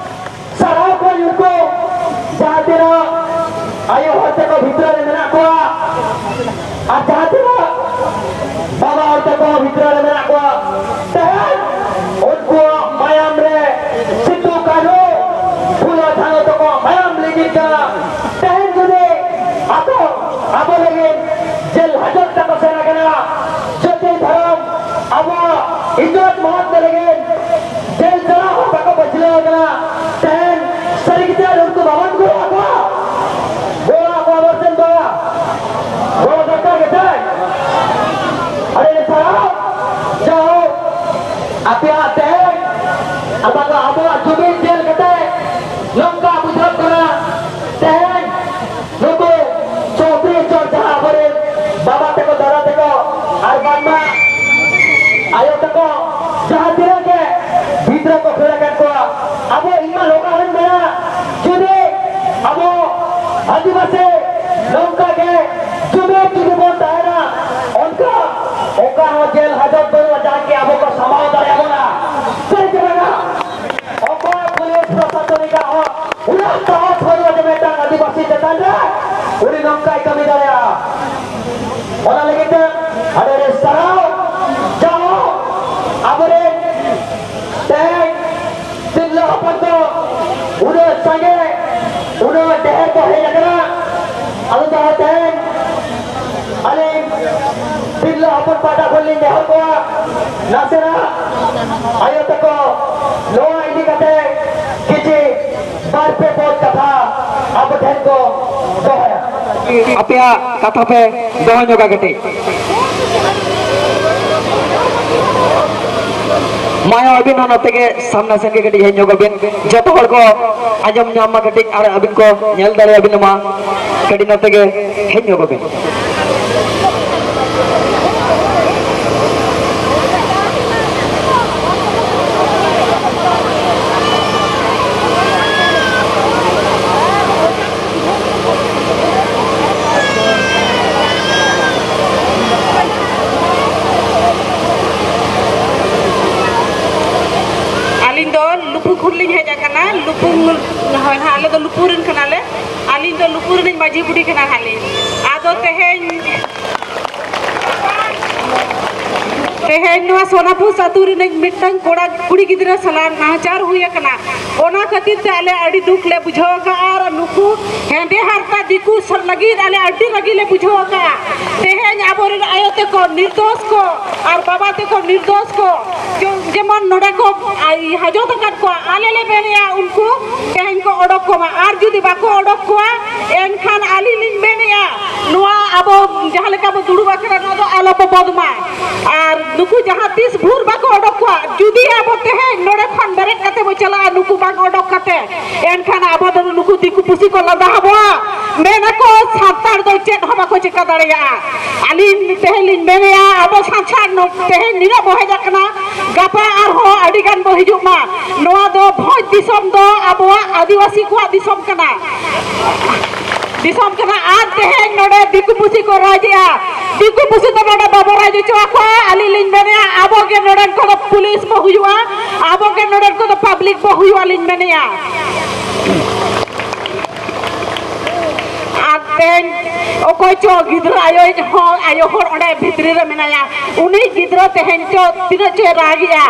ᱥᱟᱨᱦᱟᱣ ᱠᱚ ᱩᱱᱠᱩ ᱡᱟᱦᱟᱸ ᱛᱤᱱᱟᱹᱜ ᱟᱭᱳ ᱦᱚᱲ ᱛᱟᱠᱚ ᱵᱷᱤᱛᱨᱤ ᱨᱮ ᱢᱮᱱᱟᱜ ᱠᱚᱣᱟ ᱟᱨ ᱡᱟᱦᱟᱸ ᱛᱤᱱᱟᱹᱜ ᱵᱟᱵᱟ ᱦᱚᱲ ᱛᱟᱠᱚ ᱵᱷᱤᱛᱨᱤ ᱨᱮ ᱢᱮᱱᱟᱜ ᱠᱚᱣᱟ, ᱛᱮᱦᱮᱧ ᱩᱱᱠᱩᱣᱟᱜ ᱢᱟᱭᱟᱢ ᱨᱮ ᱥᱤᱫᱩ ᱠᱟᱹᱱᱦᱩ ᱯᱷᱩᱞᱳ ᱡᱷᱟᱱᱳ ᱛᱟᱠᱚ ᱢᱟᱭᱟᱢ ᱞᱤᱸᱜᱤᱱ ᱠᱟᱱᱟ᱾ ᱛᱮᱦᱮᱧ ᱡᱩᱫᱤ ᱟᱠᱚ ᱟᱵᱚ ᱞᱟᱹᱜᱤᱫ ᱡᱮᱞ ᱦᱟᱡᱚᱛ ᱛᱮᱠᱚ ᱥᱮᱱ ᱟᱠᱟᱱᱟ, ᱡᱟᱹᱛᱤ ᱫᱷᱚᱨᱚᱢ ᱟᱵᱚᱣᱟᱜ ᱤᱡᱽᱡᱚᱛ ᱢᱚᱦᱚᱛ ᱞᱟᱹᱜᱤᱫ ᱡᱮᱞ ᱪᱟᱞᱟᱣ ᱦᱚᱸ ᱵᱟᱠᱚ ᱯᱟᱹᱪᱷᱞᱟᱹᱣ ᱟᱠᱟᱱᱟ᱾ ᱛᱮᱦᱮᱧ ᱥᱟᱹᱨᱤ ᱜᱮ ᱪᱮᱫ ᱩᱱᱠᱩ ᱵᱟᱵᱚᱱ ᱜᱚᱲᱚ ᱟᱠᱚᱣᱟ? ᱜᱚᱲᱚ ᱟᱠᱚᱣᱟ ᱵᱚᱱ ᱥᱮ ᱵᱟᱝ? ᱜᱚᱲᱚ ᱫᱚᱨᱠᱟᱨ ᱜᱮ ᱪᱮ? ᱟᱹᱰᱤ ᱟᱹᱰᱤ ᱥᱟᱨᱦᱟᱣ᱾ ᱡᱟᱭᱦᱳᱠ, ᱟᱯᱮᱭᱟᱜ ᱛᱮᱦᱮᱧ ᱟᱯᱟᱛᱚ ᱟᱵᱚᱣᱟᱜ ᱡᱩᱢᱤᱫ ᱧᱮᱞ ᱠᱟᱛᱮ ᱱᱚᱝᱠᱟ ᱵᱩᱡᱷᱟᱹᱜ ᱠᱟᱱᱟ ᱛᱮᱦᱮᱧ ᱱᱩᱠᱩ ᱪᱳᱫᱽᱫᱳᱭ ᱪᱚᱨ ᱡᱟᱦᱟᱸ ᱟᱵᱚᱨᱮᱱ ᱵᱟᱵᱟ ᱛᱟᱠᱚ, ᱫᱟᱫᱟ ᱛᱟᱠᱚ ᱟᱨ ᱵᱟᱝᱢᱟ ᱟᱭᱳ ᱛᱟᱠᱚ ᱡᱟᱦᱟᱸ ᱛᱤᱱᱟᱹᱜ ᱜᱮ ᱜᱤᱫᱽᱨᱟᱹ ᱠᱚ ᱠᱷᱮᱞ ᱟᱠᱟᱫ ᱠᱚᱣᱟ, ᱟᱵᱚ ᱤᱧ ᱢᱟ ᱱᱚᱝᱠᱟ ᱦᱚᱸᱧ ᱢᱮᱱᱟ, ᱡᱩᱫᱤ ᱟᱵᱚ ᱟᱹᱫᱤᱵᱟᱹᱥᱤ ᱱᱚᱝᱠᱟ ᱜᱮ ᱡᱩᱢᱤᱫ ᱡᱩᱫᱤ ᱵᱚᱱ ᱛᱟᱦᱮᱱᱟ, ᱚᱱᱠᱟ ᱚᱠᱟ ᱦᱚᱸ ᱡᱮᱞ ᱦᱟᱡᱚᱛ ᱵᱟᱹᱱᱩᱜᱼᱟ, ᱡᱟᱦᱟᱸ ᱠᱤ ᱟᱵᱚ ᱠᱚ ᱥᱟᱢᱟᱣ ᱫᱟᱲᱮᱭᱟᱵᱚᱱᱟ᱾ ᱥᱮ ᱪᱮ ᱵᱟᱝᱟ? ᱚᱠᱚᱭ ᱯᱩᱞᱤᱥ ᱯᱨᱚᱥᱟᱥᱚᱱᱤᱠ ᱦᱚᱸ ᱩᱱᱟᱹᱜ ᱥᱟᱦᱚᱥ ᱵᱟᱹᱱᱩᱜᱼᱟ ᱡᱮ ᱢᱤᱫᱴᱟᱝ ᱟᱹᱫᱤᱵᱟᱹᱥᱤ ᱪᱮᱛᱟᱱ ᱨᱮ ᱩᱱᱤ ᱱᱚᱝᱠᱟᱭ ᱠᱟᱹᱢᱤ ᱫᱟᱲᱮᱭᱟᱜᱼᱟ᱾ ᱚᱱᱟ ᱞᱟᱹᱜᱤᱫ ᱛᱮ ᱟᱹᱰᱤ ᱟᱹᱰᱤ ᱥᱟᱨᱦᱟᱣ᱾ ᱡᱟᱦᱳ ᱟᱵᱚᱨᱮᱱ ᱛᱮᱦᱮᱧ ᱛᱤᱨᱞᱟᱹ ᱦᱚᱯᱚᱱ ᱠᱚ ᱩᱱᱟᱹᱜ ᱥᱟᱸᱜᱮ, ᱩᱱᱟᱹᱜ ᱰᱷᱮᱨ ᱠᱚ ᱦᱮᱡ ᱟᱠᱟᱱᱟ᱾ ᱟᱫᱚ ᱛᱟᱦᱚᱞᱮ ᱛᱮᱦᱮᱧ ᱟᱹᱞᱤᱧ ᱛᱤᱨᱞᱟᱹ ᱦᱚᱯᱚᱱ ᱯᱟᱦᱴᱟ ᱠᱷᱚᱱ ᱞᱤᱧ ᱱᱮᱦᱚᱨ ᱠᱚᱣᱟ, ᱱᱟᱥᱮᱱᱟᱜ ᱟᱭᱳ ᱛᱟᱠᱚ ᱱᱚᱣᱟ ᱤᱫᱤ ᱠᱟᱛᱮ ᱠᱤᱪᱷᱤ ᱵᱟᱨ ᱯᱮ ᱯᱚᱫ ᱠᱟᱛᱷᱟ ᱟᱵᱚ ᱴᱷᱮᱱ ᱠᱚ ᱫᱚᱦᱚᱭᱟ᱾ ᱟᱯᱮᱭᱟᱜ ᱠᱟᱛᱷᱟ ᱯᱮ ᱫᱚᱦᱚ ᱧᱚᱜᱟ ᱠᱟᱹᱴᱤᱡ᱾ ᱢᱟ ᱟᱹᱵᱤᱱ ᱦᱚᱸ ᱱᱚᱛᱮ ᱜᱮ ᱥᱟᱢᱱᱟ ᱥᱮᱱ ᱜᱮ ᱠᱟᱹᱴᱤᱡ ᱦᱮᱡ ᱧᱚᱜᱚᱜ ᱵᱤᱱ, ᱡᱚᱛᱚ ᱦᱚᱲ ᱠᱚ ᱟᱸᱡᱚᱢ ᱧᱟᱢ ᱢᱟ ᱠᱟᱹᱴᱤᱡ ᱟᱨ ᱟᱹᱵᱤᱱ ᱠᱚ ᱧᱮᱞ ᱫᱟᱲᱮᱭᱟᱵᱤᱱ ᱢᱟ᱾ ᱠᱟᱹᱴᱤᱡ ᱱᱚᱛᱮ ᱜᱮ ᱦᱮᱡ ᱧᱚᱜᱚᱜ ᱵᱤᱱ᱾ ᱟᱹᱞᱤᱧ ᱫᱚ ᱞᱩᱯᱩ ᱠᱷᱚᱱ ᱞᱤᱧ ᱦᱮᱡ ᱟᱠᱟᱱᱟ᱾ ᱞᱩᱯᱩ, ᱦᱳᱭ ᱦᱟᱸᱜ, ᱟᱞᱮ ᱫᱚ ᱞᱩᱯᱩ ᱨᱮᱱ ᱠᱟᱱᱟᱞᱮ᱾ ᱟᱹᱞᱤᱧ ᱫᱚ ᱞᱩᱯᱩ ᱨᱤᱱᱤᱡ ᱢᱟᱹᱡᱷᱤ ᱵᱩᱰᱷᱤ ᱠᱟᱱᱟ ᱦᱟᱸᱜ ᱞᱤᱧ᱾ ᱟᱫᱚ ᱛᱮᱦᱮᱧ, ᱛᱮᱦᱮᱧ ᱱᱚᱣᱟ ᱥᱳᱱᱟᱯᱩᱥ ᱟᱹᱛᱩ ᱨᱤᱱᱤᱡ ᱢᱤᱫᱴᱟᱝ ᱠᱚᱲᱟ, ᱠᱩᱲᱤ ᱜᱤᱫᱽᱨᱟᱹ ᱥᱟᱞᱟᱜ ᱱᱟᱦᱟᱪᱟᱨ ᱦᱩᱭ ᱟᱠᱟᱱᱟ᱾ ᱚᱱᱟ ᱠᱷᱟᱹᱛᱤᱨ ᱛᱮ ᱟᱞᱮ ᱟᱹᱰᱤ ᱫᱩᱠ ᱞᱮ ᱵᱩᱡᱷᱟᱹᱣ ᱟᱠᱟᱫᱼᱟ ᱟᱨ ᱱᱩᱠᱩ ᱦᱮᱸᱫᱮ ᱦᱟᱨᱛᱟ ᱫᱤᱠᱩ ᱥᱟ-, ᱞᱟᱹᱜᱤᱫ ᱟᱞᱮ ᱟᱹᱰᱤ ᱨᱟᱹᱜᱤ ᱞᱮ ᱵᱩᱡᱷᱟᱹᱣ ᱟᱠᱟᱫᱼᱟ᱾ ᱛᱮᱦᱮᱧ ᱟᱵᱚᱨᱮᱱ ᱟᱭᱳ ᱛᱮᱠᱚ ᱱᱤᱨᱫᱳᱥ ᱠᱚ ᱟᱨ ᱵᱟᱵᱟ ᱛᱮᱠᱚ ᱱᱤᱨᱫᱳᱥ ᱠᱚ ᱡᱮ-, ᱡᱮᱢᱚᱱ ᱱᱚᱰᱮ ᱠᱚ ᱟᱭ-, ᱦᱟᱡᱚᱛ ᱟᱠᱟᱫ ᱠᱚᱣᱟ, ᱟᱞᱮ ᱞᱮ ᱢᱮᱱᱮᱜᱼᱟ ᱩᱱᱠᱩ ᱛᱮᱦᱮᱧ ᱠᱚ ᱚᱰᱚᱠ ᱠᱚᱢᱟ᱾ ᱟᱨ ᱡᱩᱫᱤ ᱵᱟᱠᱚ ᱚᱰᱚᱠ ᱠᱚᱣᱟ, ᱮᱱᱠᱷᱟᱱ ᱟᱹᱞᱤᱧ ᱞᱤᱧ ᱢᱮᱱᱮᱜᱼᱟ, ᱱᱚᱣᱟ ᱟᱵᱚ ᱡᱟᱦᱟᱸ ᱞᱮᱠᱟ ᱵᱚ ᱫᱩᱲᱩᱵ ᱟᱠᱟᱱᱟ, ᱱᱚᱣᱟ ᱫᱚ ᱟᱞᱚ ᱵᱚ ᱵᱚᱫ ᱢᱟ᱾ ᱟᱨ ᱱᱩᱠᱩ ᱡᱟᱦᱟᱸ ᱛᱤᱥ ᱵᱷᱳᱨ ᱵᱟᱠᱚ ᱚᱰᱚᱠ ᱠᱚᱣᱟ, ᱡᱩᱫᱤ ᱟᱵᱚ ᱛᱮᱦᱮᱧ ᱱᱚᱰᱮ ᱠᱷᱚᱱ ᱵᱮᱨᱮᱫ ᱠᱟᱛᱮ ᱵᱚ ᱪᱟᱞᱟᱜᱼᱟ, ᱱᱩᱠᱩ ᱵᱟᱝ ᱚᱰᱚᱠ ᱠᱟᱛᱮ, ᱮᱱᱠᱷᱟᱱ ᱟᱵᱚ ᱫᱚ ᱱᱩᱠᱩ ᱫᱤᱠᱩ ᱯᱩᱥᱤ ᱠᱚ ᱞᱟᱸᱫᱟ ᱟᱵᱚᱣᱟ, ᱢᱮᱱ ᱟᱠᱚ ᱥᱟᱱᱛᱟᱲ ᱫᱚ ᱪᱮᱫ ᱦᱚᱸ ᱵᱟᱠᱚ ᱪᱮᱠᱟ ᱫᱟᱲᱮᱭᱟᱜᱼᱟ᱾ ᱟᱹᱞᱤᱧ ᱛᱮᱦᱮᱧ ᱞᱤᱧ ᱢᱮᱱᱮᱜᱼᱟ, ᱟᱵᱚ ᱥᱟᱱᱛᱟᱲ ᱱᱚ-, ᱛᱮᱦᱮᱧ ᱱᱤᱱᱟᱹᱜ ᱵᱚ ᱦᱮᱡ ᱟᱠᱟᱱᱟ, ᱜᱟᱯᱟ ᱟᱨᱦᱚᱸ ᱟᱹᱰᱤ ᱜᱟᱱ ᱵᱚ ᱦᱤᱡᱩᱜ ᱢᱟ᱾ ᱱᱚᱣᱟ ᱫᱚ ᱵᱷᱚᱸᱡᱽ ᱫᱤᱥᱚᱢ ᱫᱚ ᱟᱵᱚᱣᱟᱜ ᱟᱹᱫᱤᱵᱟᱹᱥᱤ ᱠᱚᱣᱟᱜ ᱫᱤᱥᱚᱢ ᱠᱟᱱᱟ, ᱫᱤᱥᱚᱢ ᱠᱟᱱᱟ᱾ ᱟᱨ ᱛᱮᱦᱮᱧ ᱱᱚᱰᱮ ᱫᱤᱠᱩ ᱯᱩᱥᱤ ᱠᱚ ᱨᱟᱡᱽ ᱮᱜᱼᱟ, ᱫᱤᱠᱩ ᱯᱩᱥᱤ ᱫᱚ ᱱᱚᱰᱮ ᱵᱟᱵᱚ ᱨᱟᱡᱽ ᱦᱚᱪᱚ ᱟᱠᱚᱣᱟ᱾ ᱟᱹᱞᱤᱧ ᱞᱤᱧ ᱢᱮᱱᱮᱜᱼᱟ, ᱟᱵᱚ ᱜᱮ ᱱᱚᱰᱮᱱ ᱠᱚᱫᱚ ᱯᱩᱞᱤᱥ ᱵᱚ ᱦᱩᱭᱩᱜᱼᱟ, ᱟᱵᱚ ᱜᱮ ᱱᱚᱰᱮᱱ ᱠᱚᱫᱚ ᱯᱟᱵᱽᱞᱤᱠ ᱵᱚ ᱦᱩᱭᱩᱜᱼᱟ ᱞᱤᱧ ᱢᱮᱱᱮᱜᱼᱟ᱾ ᱟᱨ ᱛᱮᱦᱮᱧ ᱚᱠᱚᱭ ᱪᱚ ᱜᱤᱫᱽᱨᱟᱹ ᱟᱭᱳᱭᱤᱡ ᱦᱚᱸ, ᱟᱭᱳ ᱦᱚᱲ ᱚᱸᱰᱮ ᱵᱷᱤᱛᱨᱤ ᱨᱮ ᱢᱮᱱᱟᱭᱟ, ᱩᱱᱤ ᱜᱤᱫᱽᱨᱟᱹ ᱛᱮᱦᱮᱧ ᱪᱚ ᱛᱤᱱᱟᱹᱜ ᱪᱚᱭ ᱨᱟᱜᱮᱜᱼᱟ᱾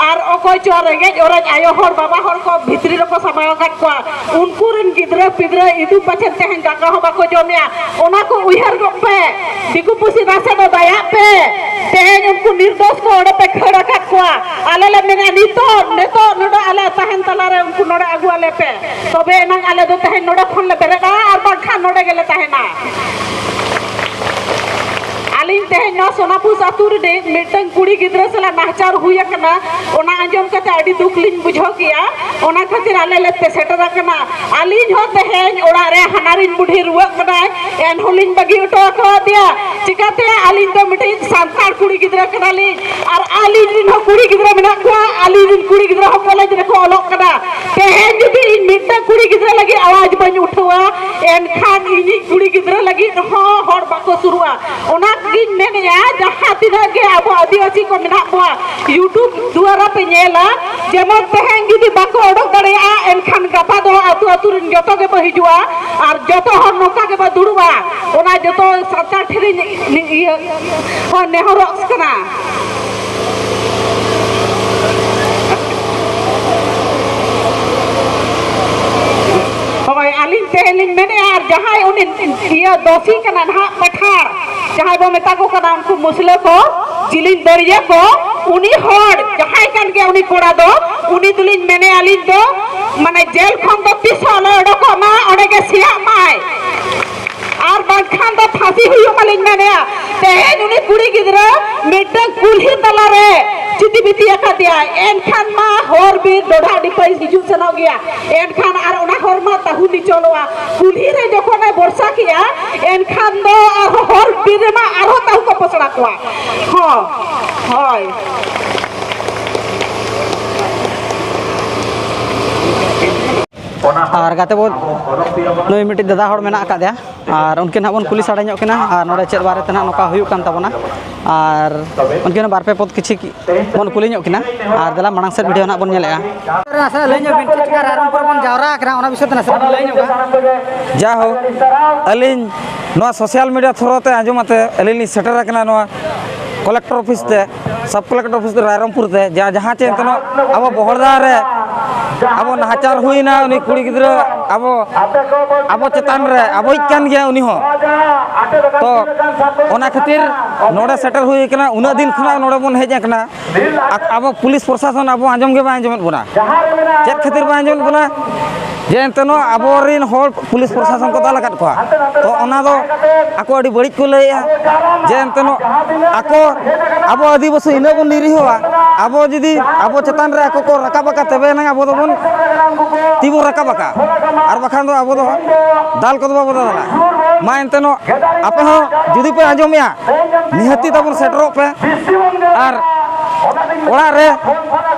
ᱟᱨ ᱚᱠᱚᱭ ᱪᱚ ᱨᱮᱸᱜᱮᱡ ᱚᱨᱮᱡ ᱟᱭᱳ ᱦᱚᱲ, ᱵᱟᱵᱟ ᱦᱚᱲ ᱠᱚ ᱵᱷᱤᱛᱨᱤ ᱨᱮᱠᱚ ᱥᱟᱢᱵᱟᱣ ᱟᱠᱟᱫ ᱠᱚᱣᱟ, ᱩᱱᱠᱩ ᱨᱮᱱ ᱜᱤᱫᱽᱨᱟᱹ ᱯᱤᱫᱽᱨᱟᱹ ᱤᱫᱩ ᱯᱟᱪᱷᱮ ᱛᱮᱦᱮᱧ ᱫᱟᱠᱟ ᱦᱚᱸ ᱵᱟᱠᱚ ᱡᱚᱢᱮᱜᱼᱟ᱾ ᱚᱱᱟ ᱠᱚ ᱩᱭᱦᱟᱹᱨ ᱜᱚᱫ ᱯᱮ᱾ ᱫᱤᱠᱩ ᱯᱩᱥᱤ ᱱᱟᱥᱮ ᱫᱚ ᱫᱟᱭᱟᱜ ᱯᱮ᱾ ᱛᱮᱦᱮᱧ ᱩᱱᱠᱩ ᱱᱤᱨᱫᱳᱥ ᱠᱚ ᱚᱸᱰᱮ ᱯᱮ ᱠᱷᱟᱹᱲ ᱟᱠᱟᱫ ᱠᱚᱣᱟ᱾ ᱟᱞᱮ ᱞᱮ ᱢᱮᱱᱟ, ᱱᱤᱛᱚᱜ, ᱱᱤᱛᱚᱜ ᱱᱚᱰᱮ ᱟᱞᱮ ᱛᱟᱦᱮᱱ ᱛᱟᱞᱟᱨᱮ ᱩᱱᱠᱩ ᱱᱚᱰᱮ ᱟᱹᱜᱩ ᱟᱞᱮ ᱯᱮ᱾ ᱛᱚᱵᱮ ᱮᱱᱟᱝ ᱟᱞᱮ ᱫᱚ ᱛᱮᱦᱮᱧ ᱱᱚᱰᱮ ᱠᱷᱚᱱ ᱞᱮ ᱵᱮᱨᱮᱫᱼᱟ, ᱟᱨ ᱵᱟᱝᱠᱷᱟᱱ ᱱᱚᱰᱮ ᱜᱮᱞᱮ ᱛᱟᱦᱮᱱᱟ᱾ ᱟᱹᱞᱤᱧ ᱛᱮᱦᱮᱧ ᱱᱚᱣᱟ ᱥᱳᱱᱟᱯᱩᱥ ᱟᱹᱛᱩ ᱨᱤᱱᱤᱡ ᱢᱤᱫᱴᱟᱝ ᱠᱩᱲᱤ ᱜᱤᱫᱽᱨᱟᱹ ᱥᱟᱞᱟᱜ ᱱᱟᱦᱟᱪᱟᱨ ᱦᱩᱭ ᱟᱠᱟᱱᱟ, ᱚᱱᱟ ᱟᱸᱡᱚᱢ ᱠᱟᱛᱮ ᱟᱹᱰᱤ ᱫᱩᱠ ᱞᱤᱧ ᱵᱩᱡᱷᱟᱹᱣ ᱠᱮᱜᱼᱟ᱾ ᱚᱱᱟ ᱠᱷᱟᱹᱛᱤᱨ ᱟᱞᱮ ᱞᱮ ᱥᱮᱴᱮᱨ ᱟᱠᱟᱱᱟ᱾ ᱟᱹᱞᱤᱧ ᱦᱚᱸ ᱛᱮᱦᱮᱧ ᱚᱲᱟᱜ ᱨᱮ ᱦᱟᱱᱟᱨᱤᱧ ᱵᱩᱰᱷᱤ ᱨᱩᱣᱟᱹᱜ ᱠᱟᱱᱟᱭ, ᱮᱱᱦᱚᱸ ᱞᱤᱧ ᱵᱟᱹᱜᱤ ᱦᱚᱴᱚ ᱟᱠᱟᱫᱮᱭᱟ᱾ ᱪᱤᱠᱟᱹᱛᱮ ᱟᱹᱞᱤᱧ ᱫᱚ ᱢᱤᱫᱴᱤᱡ ᱥᱟᱱᱛᱟᱲ ᱠᱩᱲᱤ ᱜᱤᱫᱽᱨᱟᱹ ᱠᱟᱱᱟᱞᱤᱧ, ᱟᱨ ᱟᱹᱞᱤᱧ ᱨᱤᱱ ᱦᱚᱸ ᱠᱩᱲᱤ ᱜᱤᱫᱽᱨᱟᱹ ᱢᱮᱱᱟᱜ ᱠᱚᱣᱟ, ᱟᱹᱞᱤᱧ ᱨᱤᱱ ᱠᱩᱲᱤ ᱜᱤᱫᱽᱨᱟᱹ ᱦᱚᱸ ᱠᱚᱞᱮᱡᱽ ᱨᱮᱠᱚ ᱚᱞᱚᱜ ᱠᱟᱱᱟ᱾ ᱛᱮᱦᱮᱧ ᱡᱩᱫᱤ ᱤᱧ ᱢᱤᱫᱴᱟᱝ ᱠᱩᱲᱤ ᱜᱤᱫᱽᱨᱟᱹ ᱞᱟᱹᱜᱤᱫ ᱟᱣᱟᱡᱽ ᱵᱟᱹᱧ ᱩᱴᱷᱟᱹᱣᱟ, ᱮᱱᱠᱷᱟᱱ ᱤᱧᱤᱡ ᱠᱩᱲᱤ ᱜᱤᱫᱽᱨᱟᱹ ᱞᱟᱹᱜᱤᱫ ᱦᱚᱸ ᱦᱚᱲ ᱵᱟᱠᱚ ᱥᱩᱨᱩᱜᱼᱟ᱾ ᱚᱱᱟᱜᱤᱧ ᱢᱮᱱᱮᱜᱼᱟ, ᱡᱟᱦᱟᱸ ᱛᱤᱱᱟᱹᱜ ᱜᱮ ᱟᱵᱚ ᱟᱹᱫᱤᱵᱟᱹᱥᱤ ᱠᱚ ᱢᱮᱱᱟᱜ ᱠᱚᱣᱟ, YouTube ᱫᱩᱣᱟᱨᱟ ᱯᱮ ᱧᱮᱞᱟ, ᱡᱮᱢᱚᱱ ᱛᱮᱦᱮᱧ ᱡᱩᱫᱤ ᱵᱟᱠᱚ ᱚᱰᱚᱠ ᱫᱟᱲᱮᱭᱟᱜᱼᱟ, ᱮᱱᱠᱷᱟᱱ ᱜᱟᱯᱟ ᱫᱚ ᱟᱹᱛᱩ ᱟᱹᱛᱩ ᱨᱮᱱ ᱡᱚᱛᱚ ᱜᱮᱵᱚ ᱦᱤᱡᱩᱜᱼᱟ ᱟᱨ ᱡᱚᱛᱚ ᱦᱚᱲ ᱱᱚᱝᱠᱟ ᱜᱮᱵᱚ ᱫᱩᱲᱩᱵᱼᱟ᱾ ᱚᱱᱟ ᱡᱚᱛᱚ ᱥᱟᱱᱛᱟᱲ ᱴᱷᱮᱱ ᱤᱧ, ᱤᱧ ᱤᱭᱟᱹ ᱦᱚᱸ ᱱᱮᱦᱚᱨᱚᱜ ᱠᱟᱱᱟ᱾ ᱦᱳᱭ, ᱟᱹᱞᱤᱧ ᱛᱮᱦᱮᱧ ᱞᱤᱧ ᱢᱮᱱᱮᱫᱼᱟ, ᱟᱨ ᱡᱟᱦᱟᱸᱭ ᱩᱱᱤ ᱤᱭᱟᱹ ᱫᱳᱥᱤ ᱠᱟᱱᱟ ᱱᱟᱦᱟᱜ, ᱯᱟᱴᱷᱟᱲ, ᱡᱟᱦᱟᱸᱭ ᱵᱚ ᱢᱮᱛᱟ ᱠᱚ ᱠᱟᱱᱟ, ᱩᱱᱠᱩ ᱢᱩᱥᱞᱟᱹ ᱠᱚ, ᱡᱤᱞᱤᱧ ᱫᱟᱹᱲᱤᱭᱟᱹ ᱠᱚ, ᱩᱱᱤ ᱦᱚᱲ ᱡᱟᱦᱟᱸᱭ ᱠᱟᱱ ᱜᱮᱭᱟ, ᱩᱱᱤ ᱠᱚᱲᱟ ᱫᱚ, ᱩᱱᱤ ᱫᱚᱞᱤᱧ ᱢᱮᱱᱮᱫᱼᱟ ᱟᱹᱞᱤᱧ ᱫᱚ, ᱢᱟᱱᱮ ᱡᱮᱞ ᱠᱷᱚᱱ ᱫᱚ ᱛᱤᱥ ᱦᱚᱸ ᱟᱞᱚᱭ ᱚᱰᱚᱠᱚᱜ ᱢᱟ, ᱚᱸᱰᱮ ᱜᱮ ᱥᱮᱭᱟᱜ ᱢᱟᱭ᱾ ᱟᱨ ᱵᱟᱝᱠᱷᱟᱱ ᱫᱚ ᱯᱷᱟᱸᱥᱤ ᱦᱩᱭᱩᱜ ᱢᱟᱞᱤᱧ ᱢᱮᱱᱮᱜᱼᱟ᱾ ᱛᱮᱦᱮᱧ ᱩᱱᱤ ᱠᱩᱲᱤ ᱜᱤᱫᱽᱨᱟᱹ ᱢᱤᱫᱴᱟᱝ ᱠᱩᱞᱦᱤ ᱛᱟᱞᱟᱨᱮ ᱪᱤᱛᱤ ᱵᱤᱛᱤ ᱟᱠᱟᱫᱮᱭᱟᱭ, ᱮᱱᱠᱷᱟᱱ ᱢᱟ ᱦᱚᱨ ᱵᱤᱨ ᱰᱚᱰᱷᱟ ᱰᱤᱯᱟᱹᱭ ᱦᱤᱡᱩᱜ ᱥᱮᱱᱚᱜ ᱜᱮᱭᱟ, ᱮᱱᱠᱷᱟᱱ ᱟᱨ ᱚᱱᱟ ᱦᱚᱨ ᱢᱟ ᱛᱟᱹᱦᱩ ᱱᱤᱪᱚᱞᱚᱜᱼᱟ᱾ ᱠᱩᱞᱦᱤ ᱨᱮ ᱡᱚᱠᱷᱚᱱᱮ ᱵᱚᱨᱥᱟ ᱠᱮᱜᱼᱟ, ᱮᱱᱠᱷᱟᱱ ᱫᱚ ᱟᱨᱦᱚᱸ ᱦᱚᱨ ᱵᱤᱨ ᱨᱮᱢᱟ ᱟᱨᱦᱚᱸ ᱛᱟᱹᱦᱩ ᱠᱚ ᱯᱚᱥᱲᱟ ᱠᱚᱣᱟ᱾ ᱦᱚᱸ, ᱦᱳᱭ᱾ ᱟᱨ ᱜᱟᱛᱮ ᱵᱚᱱ, ᱱᱩᱭ ᱢᱤᱫᱴᱤᱡ ᱫᱟᱫᱟ ᱦᱚᱲ ᱢᱮᱱᱟᱜ ᱟᱠᱟᱫᱮᱭᱟ, ᱟᱨ ᱩᱱᱠᱤᱱ ᱦᱟᱸᱜ ᱵᱚᱱ ᱠᱩᱞᱤ ᱥᱟᱰᱮ ᱧᱚᱜ ᱠᱤᱱᱟ, ᱟᱨ ᱱᱚᱰᱮ ᱪᱮᱫ ᱵᱟᱨᱮ ᱛᱮ ᱱᱟᱦᱟᱜ ᱱᱚᱝᱠᱟ ᱦᱩᱭᱩᱜ ᱠᱟᱱ ᱛᱟᱵᱚᱱᱟ, ᱟᱨ ᱩᱱᱠᱤᱱ ᱦᱚᱸ ᱵᱟᱨ ᱯᱮ ᱯᱚᱫ ᱠᱤᱪᱷᱤ ᱵᱚᱱ ᱠᱩᱞᱤ ᱧᱚᱜ ᱠᱤᱱᱟ, ᱟᱨ ᱫᱮᱞᱟ ᱢᱟᱲᱟᱝ ᱥᱮᱫ ᱵᱷᱤᱰᱤᱭᱳ ᱱᱟᱦᱟᱜ ᱵᱚᱱ ᱧᱮᱞᱮᱜᱼᱟ᱾ ᱱᱟᱥᱮᱱᱟᱜ ᱞᱟᱹᱭ ᱧᱚᱜ ᱵᱤᱱ, ᱪᱮᱫ ᱪᱤᱠᱟ ᱨᱟᱭᱨᱚᱝᱯᱩᱨ ᱵᱚᱱ ᱡᱟᱣᱨᱟ ᱟᱠᱟᱱᱟ, ᱚᱱᱟ ᱵᱤᱥᱚᱭ ᱛᱮ ᱱᱟᱥᱮᱱᱟᱜ ᱵᱤᱱ ᱞᱟᱹᱭ ᱧᱚᱜᱟ᱾ ᱡᱟᱭᱦᱳᱠ, ᱟᱹᱞᱤᱧ ᱱᱚᱣᱟ ᱥᱳᱥᱟᱞ ᱢᱤᱰᱤᱭᱟ ᱛᱷᱨᱳ ᱛᱮ ᱟᱸᱡᱚᱢ ᱟᱛᱮ ᱟᱹᱞᱤᱧ ᱞᱤᱧ ᱥᱮᱴᱮᱨ ᱟᱠᱟᱱᱟ ᱱᱚᱣᱟ ᱠᱚᱞᱮᱠᱴᱚᱨ ᱚᱯᱷᱤᱥ ᱛᱮ, ᱥᱟᱵ ᱠᱚᱞᱮᱠᱴᱚᱨ ᱚᱯᱷᱤᱥ ᱛᱮ ᱨᱟᱭᱨᱚᱝᱯᱩᱨ ᱛᱮ, ᱡᱟ-, ᱡᱟᱦᱟᱸ ᱪᱮ ᱮᱱᱛᱮ ᱟᱵᱚ ᱵᱚᱦᱚᱲᱫᱟ ᱨᱮ ᱟᱵᱚ ᱱᱟᱦᱟᱪᱟᱨ ᱦᱩᱭᱱᱟ, ᱩᱱᱤ ᱠᱩᱲᱤ ᱜᱤᱫᱽᱨᱟᱹ ᱟᱵᱚ, ᱟᱵᱚ ᱪᱮᱛᱟᱱ ᱨᱮ ᱟᱵᱚᱭᱤᱡ ᱠᱟᱱ ᱜᱮᱭᱟ ᱩᱱᱤ ᱦᱚᱸ᱾ ᱛᱚ ᱚᱱᱟ ᱠᱷᱟᱹᱛᱤᱨ ᱱᱚᱰᱮ ᱥᱮᱴᱮᱨ ᱦᱩᱭ ᱟᱠᱟᱱᱟ, ᱩᱱᱟᱹᱜ ᱫᱤᱱ ᱠᱷᱚᱱᱟᱜ ᱱᱚᱰᱮ ᱵᱚᱱ ᱦᱮᱡ ᱟᱠᱟᱱᱟ᱾ ᱟ-, ᱟᱵᱚ ᱯᱩᱞᱤᱥ ᱯᱨᱚᱥᱟᱥᱚᱱ ᱟᱵᱚ ᱟᱸᱡᱚᱢ ᱜᱮ ᱵᱟᱭ ᱟᱸᱡᱚᱢᱮᱫ ᱵᱚᱱᱟ᱾ ᱪᱮᱫ ᱠᱷᱟᱹᱛᱤᱨ ᱵᱟᱭ ᱟᱸᱡᱚᱢᱮᱫ ᱵᱚᱱᱟ? ᱡᱮ ᱮᱱᱛᱮ ᱱᱚᱣᱟ ᱟᱵᱚᱨᱮᱱ ᱦᱚᱲ ᱯᱩᱞᱤᱥ ᱯᱨᱚᱥᱟᱥᱚᱱ ᱠᱚ ᱫᱟᱞ ᱟᱠᱟᱫ ᱠᱚᱣᱟ, ᱛᱚ ᱚᱱᱟ ᱫᱚ ᱟᱠᱚ ᱟᱹᱰᱤ ᱵᱟᱹᱲᱤᱡ ᱠᱚ ᱞᱟᱹᱭᱮᱫᱼᱟ᱾ ᱡᱮ ᱮᱱᱛᱮ ᱱᱚ-, ᱟᱠᱚ, ᱟᱵᱚ ᱟᱹᱫᱤᱵᱟᱹᱥᱤ ᱤᱱᱟᱹᱜ ᱵᱚᱱ ᱱᱤᱨᱤᱦᱚᱣᱟ, ᱟᱵᱚ ᱡᱩᱫᱤ ᱟᱵᱚ ᱪᱮᱛᱟᱱ ᱨᱮ ᱟᱠᱚ ᱠᱚ ᱨᱟᱠᱟᱵ ᱟᱠᱟᱫ, ᱛᱚᱵᱮ ᱮᱱᱟᱝ ᱟᱵᱚ ᱫᱚᱵᱚᱱ ᱛᱤ ᱵᱚᱱ ᱨᱟᱠᱟᱵ ᱟᱠᱟᱫ, ᱟᱨ ᱵᱟᱠᱷᱟᱱ ᱫᱚ ᱟᱵᱚ ᱫᱚ ᱫᱟᱞ ᱠᱚᱫᱚ ᱵᱟᱵᱚ ᱫᱟᱞᱟ᱾ ᱢᱟ ᱮᱱᱛᱮ ᱱᱚ-, ᱟᱯᱮ ᱦᱚᱸ ᱡᱩᱫᱤ ᱯᱮ ᱟᱸᱡᱚᱢᱮᱜᱼᱟ, ᱱᱤᱦᱟᱹᱛᱤ ᱛᱟᱵᱚᱱ ᱥᱮᱴᱮᱨᱚᱜ ᱯᱮ᱾ ᱟᱨ ᱚᱲᱟᱜ ᱨᱮ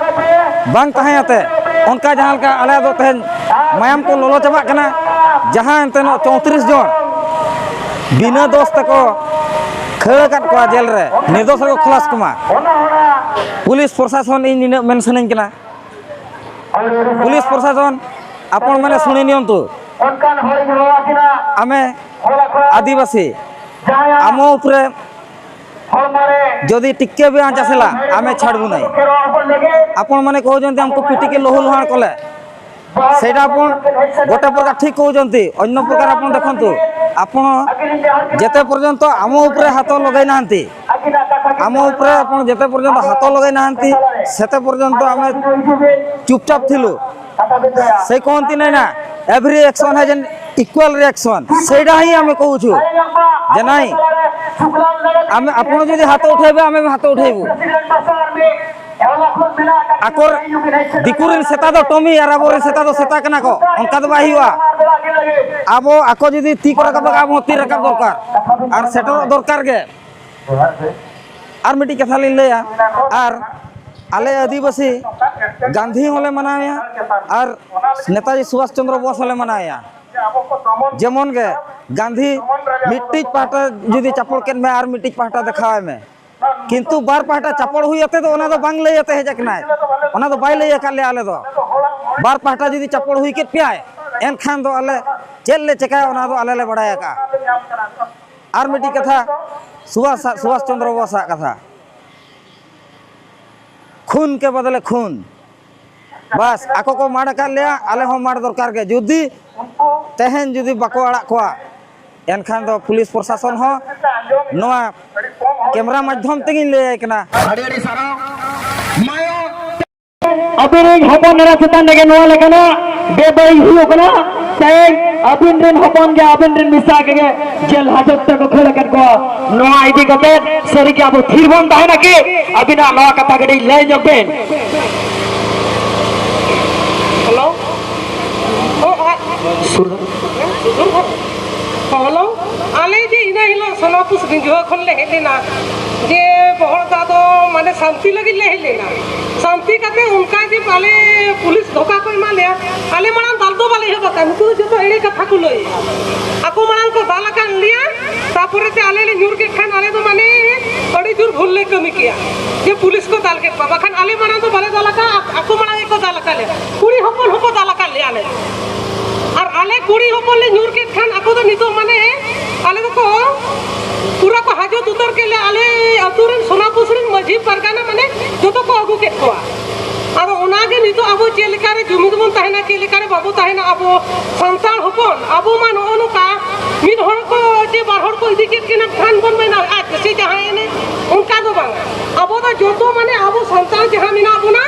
ᱵᱟᱝ ᱛᱟᱦᱮᱸ ᱟᱛᱮ, ᱚᱱᱠᱟ ᱡᱟᱦᱟᱸ ᱞᱮᱠᱟ ᱟᱞᱮ ᱫᱚ ᱛᱮᱦᱮᱧ ᱢᱟᱭᱟᱢ ᱠᱚ ᱞᱚᱞᱚ ᱪᱟᱵᱟᱜ ᱠᱟᱱᱟ, ᱡᱟᱦᱟᱸ ᱮᱱᱛᱮ ᱱᱚ-, ᱪᱳᱭᱛᱨᱤᱥ ᱡᱚᱱ ᱵᱤᱱᱟᱹ ᱫᱳᱥ ᱛᱮᱠᱚ ᱠᱷᱟᱹᱲ ᱟᱠᱟᱫ ᱠᱚᱣᱟ ᱡᱮᱞ ᱨᱮ, ᱱᱤᱨᱫᱳᱥ ᱨᱮᱠᱚ ᱠᱷᱟᱞᱟᱥ ᱠᱚᱢᱟ᱾ ᱯᱩᱞᱤᱥ ᱯᱨᱚᱥᱟᱥᱚᱱ, ᱤᱧ ᱱᱤᱱᱟᱹᱜ ᱢᱮᱱ ᱥᱟᱱᱟᱧ ᱠᱟᱱᱟ, ᱯᱩᱞᱤᱥ ᱯᱨᱚᱥᱟᱥᱚᱱ, ᱟᱯᱚᱱ ᱢᱟᱱᱮ ᱥᱩᱱᱤ ᱱᱤᱭᱚᱱᱛᱩ, ᱚᱱᱠᱟᱱ ᱦᱚᱲᱤᱧ ᱦᱚᱦᱚ ᱟᱹᱠᱤᱱᱟ, ᱟᱢᱮ ᱦᱚᱲ ᱟᱠᱷᱲᱟ ᱟᱹᱫᱤᱵᱟᱹᱥᱤ, ᱡᱟᱦᱟᱸᱭᱟᱜ ᱟᱢᱚ ᱩᱯᱨᱮ ᱦᱚᱲᱢᱚ ᱨᱮ ᱡᱩᱫᱤ ᱴᱤᱠᱟᱹ ᱵᱮ ᱟᱸᱪᱟᱥᱮᱞᱟ, ᱟᱢᱮ ᱪᱷᱟᱲ ᱵᱩᱱᱟᱹᱭ। ଆପଣ ମାନେ କହୁଛନ୍ତି ଆମକୁ ପିଟିକି ଲହୁ ଲୁହାଣ କଲେ, ସେଇଟା ଆପଣ ଗୋଟେ ପ୍ରକାର ଠିକ୍ କହୁଛନ୍ତି। ଅନ୍ୟ ପ୍ରକାର ଆପଣ ଦେଖନ୍ତୁ, ଆପଣ ଯେତେ ପର୍ଯ୍ୟନ୍ତ ଆମ ଉପରେ ହାତ ଲଗାଇ ନାହାନ୍ତି, ଆମ ଉପରେ ଆପଣ ଯେତେ ପର୍ଯ୍ୟନ୍ତ ହାତ ଲଗାଇ ନାହାନ୍ତି, ସେତେ ପର୍ଯ୍ୟନ୍ତ ଆମେ ଚୁପଚାପ ଥିଲୁ। ସେ କହନ୍ତି ନାଇଁ ନା, every action has an equal reaction। ସେଇଟା ହିଁ ଆମେ କହୁଛୁ ଯେ ନାଇଁ, ଆମେ, ଆପଣ ଯଦି ହାତ ଉଠେଇବେ, ଆମେ ବି ହାତ ଉଠେଇବୁ। ᱟᱠᱚᱨ, ᱫᱤᱠᱩ ᱨᱮᱱ ᱥᱮᱛᱟ ᱫᱚ ᱴᱚᱢᱤ ᱟᱨ ᱟᱵᱚᱨᱮᱱ ᱥᱮᱛᱟ ᱫᱚ ᱥᱮᱛᱟ ᱠᱟᱱᱟ ᱠᱚ, ᱚᱱᱠᱟ ᱫᱚ ᱵᱟᱭ ᱦᱩᱭᱩᱜᱼᱟ। ᱟᱵᱚ, ᱟᱠᱚ ᱡᱩᱫᱤ ᱛᱤ ᱠᱚ ᱨᱟᱠᱟᱵ ᱞᱟᱜᱟᱜᱼᱟ, ᱟᱵᱚ ᱦᱚᱸ ᱛᱤ ᱨᱟᱠᱟᱵ ᱫᱚᱨᱠᱟᱨ᱾ ᱟᱨ ᱥᱮᱴᱮᱨᱚᱜ ᱫᱚᱨᱠᱟᱨ ᱜᱮ᱾ ᱟᱨ ᱢᱤᱫᱴᱤᱡ ᱠᱟᱛᱷᱟ ᱞᱤᱧ ᱞᱟᱹᱭᱟ, ᱟᱨ ᱟᱞᱮ ᱟᱹᱫᱤᱵᱟᱹᱥᱤ ᱜᱟᱱᱫᱷᱤ ᱦᱚᱸᱞᱮ ᱢᱟᱱᱟᱣᱮᱭᱟ ᱟᱨ ᱱᱮᱛᱟᱡᱤ ᱥᱩᱵᱷᱟᱥ ᱪᱚᱱᱫᱨᱚ ᱵᱳᱥ ᱦᱚᱸᱞᱮ ᱢᱟᱱᱟᱣᱮᱭᱟ᱾ ᱡᱮᱢᱚᱱ ᱜᱮ ᱜᱟᱱᱫᱷᱤ ᱢᱤᱫᱴᱤᱡ ᱯᱟᱦᱴᱟ ᱡᱩᱫᱤ ᱪᱟᱯᱚᱲ ᱠᱮᱫ ᱢᱮ ᱟᱨ ᱢᱤᱫᱴᱤᱡ ᱯᱟᱦᱴᱟ ᱫᱮᱠᱷᱟᱣᱟᱭ ᱢᱮ, ᱠᱤᱱᱛᱩ ᱵᱟᱨ ᱯᱟᱦᱴᱟ ᱪᱟᱯᱚᱲ ᱦᱩᱭ ᱟᱛᱮ ᱫᱚ ᱚᱱᱟ ᱫᱚ ᱵᱟᱝ ᱞᱟᱹᱭ ᱟᱛᱮ ᱦᱮᱡ ᱟᱠᱟᱱᱟᱭ, ᱚᱱᱟ ᱫᱚ ᱵᱟᱭ ᱞᱟᱹᱭ ᱟᱠᱟᱫ ᱞᱮᱭᱟ ᱟᱞᱮ ᱫᱚ᱾ ᱵᱟᱨ ᱯᱟᱦᱴᱟ ᱡᱩᱫᱤ ᱪᱟᱯᱚᱲ ᱦᱩᱭ ᱠᱮᱫ ᱯᱮᱭᱟᱭ, ᱮᱱᱠᱷᱟᱱ ᱫᱚ ᱟᱞᱮ ᱪᱮᱫ ᱞᱮ ᱪᱮᱠᱟᱭᱟ ᱚᱱᱟ ᱫᱚ ᱟᱞᱮ ᱞᱮ ᱵᱟᱲᱟᱭ ᱟᱠᱟᱫᱼᱟ᱾ ᱟᱨ ᱢᱤᱫᱴᱤᱡ ᱠᱟᱛᱷᱟ, ᱥᱩᱵᱷᱟᱥ ᱥᱩᱵᱷᱟᱥ ᱪᱚᱱᱫᱨᱚ ᱵᱳᱥᱟᱜ ᱠᱟᱛᱷᱟ, ᱠᱷᱩᱱ ᱠᱮ ᱵᱚᱫᱞᱮ ᱠᱷᱩᱱ᱾ ᱵᱟᱥ, ᱟᱠᱚ ᱠᱚ ᱢᱟᱨ ᱟᱠᱟᱫ ᱞᱮᱭᱟ, ᱟᱞᱮ ᱦᱚᱸ ᱢᱟᱨ ᱫᱚᱨᱠᱟᱨ ᱜᱮ᱾ ᱡᱩᱫᱤ ᱛᱮᱦᱮᱧ ᱡᱩᱫᱤ ᱵᱟᱠᱚ ᱟᱲᱟᱜ ᱠᱚᱣᱟ, ᱮᱱᱠᱷᱟᱱ ᱫᱚ ᱯᱩᱞᱤᱥ ᱯᱨᱚᱥᱟᱥᱚᱱ ᱦᱚᱸ ᱱᱚᱣᱟ ᱠᱮᱢᱨᱟ ᱢᱟᱫᱽᱫᱷᱚᱢ ᱛᱮᱜᱤᱧ ᱞᱟᱹᱭᱟᱭ ᱠᱟᱱᱟ᱾ ᱟᱹᱰᱤ ᱟᱹᱰᱤ ᱥᱟᱨᱦᱟᱣ᱾ ᱢᱟᱭᱟ ᱟᱹᱵᱤᱱ ᱨᱮᱱ ᱦᱚᱯᱚᱱ ᱮᱨᱟ ᱪᱮᱛᱟᱱ ᱨᱮᱜᱮ ᱱᱚᱣᱟ ᱞᱮᱠᱟᱱᱟᱜ ᱵᱮᱵᱟᱹᱲᱤᱡ ᱦᱩᱭᱩᱜ ᱠᱟᱱᱟ᱾ ᱛᱮᱦᱮᱧ ᱟᱹᱵᱤᱱ ᱨᱮᱱ ᱦᱚᱯᱚᱱ ᱜᱮ ᱟᱹᱵᱤᱱ ᱨᱮᱱ ᱢᱤᱥᱨᱟ ᱜᱮ ᱡᱮᱞ ᱦᱟᱡᱚᱛ ᱛᱮᱠᱚ ᱠᱷᱟᱹᱲ ᱟᱠᱟᱫ ᱠᱚᱣᱟ᱾ ᱱᱚᱣᱟ ᱤᱫᱤ ᱠᱟᱛᱮ ᱥᱟᱹᱨᱤ ᱜᱮ ᱟᱵᱚ ᱛᱷᱤᱨ ᱵᱚᱱ ᱛᱟᱦᱮᱱᱟ ᱠᱤ? ᱟᱹᱵᱤᱱᱟᱜ ᱱᱚᱣᱟ ᱠᱟᱛᱷᱟ ᱠᱟᱹᱴᱤᱡ ᱞᱟᱹᱭ ᱧᱚᱜ ᱵᱤᱱ᱾ ᱦᱮᱞᱳ᱾ ᱚ, ᱟ- ᱥᱩᱨ ᱫᱷᱟᱨᱟ᱾ ᱦᱮᱞᱳ᱾ ᱟᱞᱮ ᱡᱮ ᱤᱱᱟᱹ ᱦᱤᱞᱳᱜ ᱥᱳᱱᱟᱯᱩᱥ ᱨᱤᱸᱡᱷᱟᱹ ᱠᱷᱚᱱ ᱞᱮ ᱦᱮᱡ ᱞᱮᱱᱟ, ᱡᱮ ᱵᱚᱦᱚᱲ ᱫᱚ ᱟᱫᱚ ᱢᱟᱱᱮ ᱥᱟᱱᱛᱤ ᱞᱟᱹᱜᱤᱫ ᱞᱮ ᱦᱮᱡ ᱞᱮᱱᱟ᱾ ᱥᱟᱱᱛᱤ ᱠᱟᱛᱮ ᱚᱱᱠᱟ ᱡᱮ ᱟᱞᱮ ᱯᱩᱞᱤᱥ ᱫᱷᱳᱠᱟ ᱠᱚ ᱮᱢᱟᱜ ᱞᱮᱭᱟ, ᱟᱞᱮ ᱢᱟᱲᱟᱝ ᱫᱟᱞ ᱫᱚ ᱵᱟᱞᱮ ᱮᱦᱚᱵ ᱟᱠᱟᱫ, ᱱᱩᱠᱩ ᱫᱚ ᱡᱚᱛᱚ ᱮᱲᱮ ᱠᱟᱛᱷᱟ ᱠᱚ ᱞᱟᱹᱭᱮᱫᱼᱟ᱾ ᱟᱠᱚ ᱢᱟᱲᱟᱝ ᱠᱚ ᱫᱟᱞ ᱟᱠᱟᱫ ᱞᱮᱭᱟ, ᱛᱟᱯᱚᱨᱮ ᱛᱮ ᱟᱞᱮ ᱞᱮ ᱧᱩᱨ ᱠᱮᱫ ᱠᱷᱟᱱ ᱟᱞᱮ ᱫᱚ ᱢᱟᱱᱮ ᱟᱹᱰᱤ ᱡᱳᱨ ᱵᱷᱩᱞ ᱞᱮ ᱠᱟᱹᱢᱤ ᱠᱮᱜᱼᱟ, ᱡᱮ ᱯᱩᱞᱤᱥ ᱠᱚ ᱫᱟᱞ ᱠᱮᱫ ᱠᱚᱣᱟ, ᱵᱟᱠᱷᱟᱱ ᱟᱞᱮ ᱢᱟᱲᱟᱝ ᱫᱚ ᱵᱟᱞᱮ ᱫᱟᱞ ᱟᱠᱟᱫᱼᱟ, ᱟᱠᱚ ᱢᱟᱲᱟᱝ ᱜᱮᱠᱚ ᱫᱟᱞ ᱟᱠᱟᱫ ᱞᱮᱭᱟ᱾ ᱠᱩᱲᱤ ᱦᱚᱯᱚᱱ ᱦᱚᱸᱠᱚ ᱫᱟᱞ ᱟᱠᱟᱫ ᱞᱮᱭᱟ ᱟᱞᱮ᱾ ᱟᱨ ᱟᱞᱮ ᱠᱩᱲᱤ ᱦᱚᱯᱚᱱ ᱞᱮ ᱧᱩᱨ ᱠᱮᱫ ᱠᱷᱟᱱ ᱟᱠᱚ ᱫᱚ ᱱᱤᱛᱚᱜ ᱢᱟᱱᱮ ᱟᱞᱮ ᱫᱚᱠᱚ ᱯᱩᱨᱟᱹ ᱠᱚ ᱦᱟᱡᱚᱛ ᱩᱛᱟᱹᱨ ᱠᱮᱫ ᱞᱮᱭᱟ᱾ ᱟᱞᱮ ᱟᱹᱛᱩ ᱨᱮᱱ ᱥᱳᱱᱟᱯᱩᱥ ᱨᱮᱱ ᱢᱟᱹᱡᱷᱤ ᱯᱟᱨᱜᱟᱱᱟ ᱢᱟᱱᱮ ᱡᱚᱛᱚ ᱠᱚ ᱟᱹᱜᱩ ᱠᱮᱫ ᱠᱚᱣᱟ᱾ ᱟᱫᱚ ᱚᱱᱟᱜᱮ ᱱᱤᱛᱚᱜ ᱟᱵᱚ ᱪᱮᱫ ᱞᱮᱠᱟᱨᱮ ᱡᱩᱢᱤᱫ ᱵᱚᱱ ᱛᱟᱦᱮᱱᱟ, ᱪᱮᱫ ᱞᱮᱠᱟᱨᱮ ᱵᱟᱵᱚ ᱛᱟᱦᱮᱱᱟ ᱟᱵᱚ ᱥᱟᱱᱛᱟᱲ ᱦᱚᱯᱚᱱ? ᱟᱵᱚ ᱢᱟ ᱱᱚᱜᱼᱚ ᱱᱚᱝᱠᱟ ᱢᱤᱫ ᱦᱚᱲ ᱠᱚ ᱪᱮ ᱵᱟᱨ ᱦᱚᱲ ᱠᱚ ᱤᱫᱤ ᱠᱮᱫ ᱠᱤᱱᱟ ᱠᱷᱟᱱ ᱵᱚᱱ ᱢᱮᱱᱟ ᱟᱡ ᱪᱮ ᱡᱟᱦᱟᱸᱭ ᱮᱱᱮ, ᱚᱱᱠᱟ ᱫᱚ ᱵᱟᱝ᱾ ᱟᱵᱚ ᱫᱚ ᱡᱚᱛᱚ ᱢᱟᱱᱮ ᱟᱵᱚ ᱥᱟᱱᱛᱟᱲ ᱡᱟᱦᱟᱸ ᱢᱮᱱᱟᱜ ᱵᱚᱱᱟ,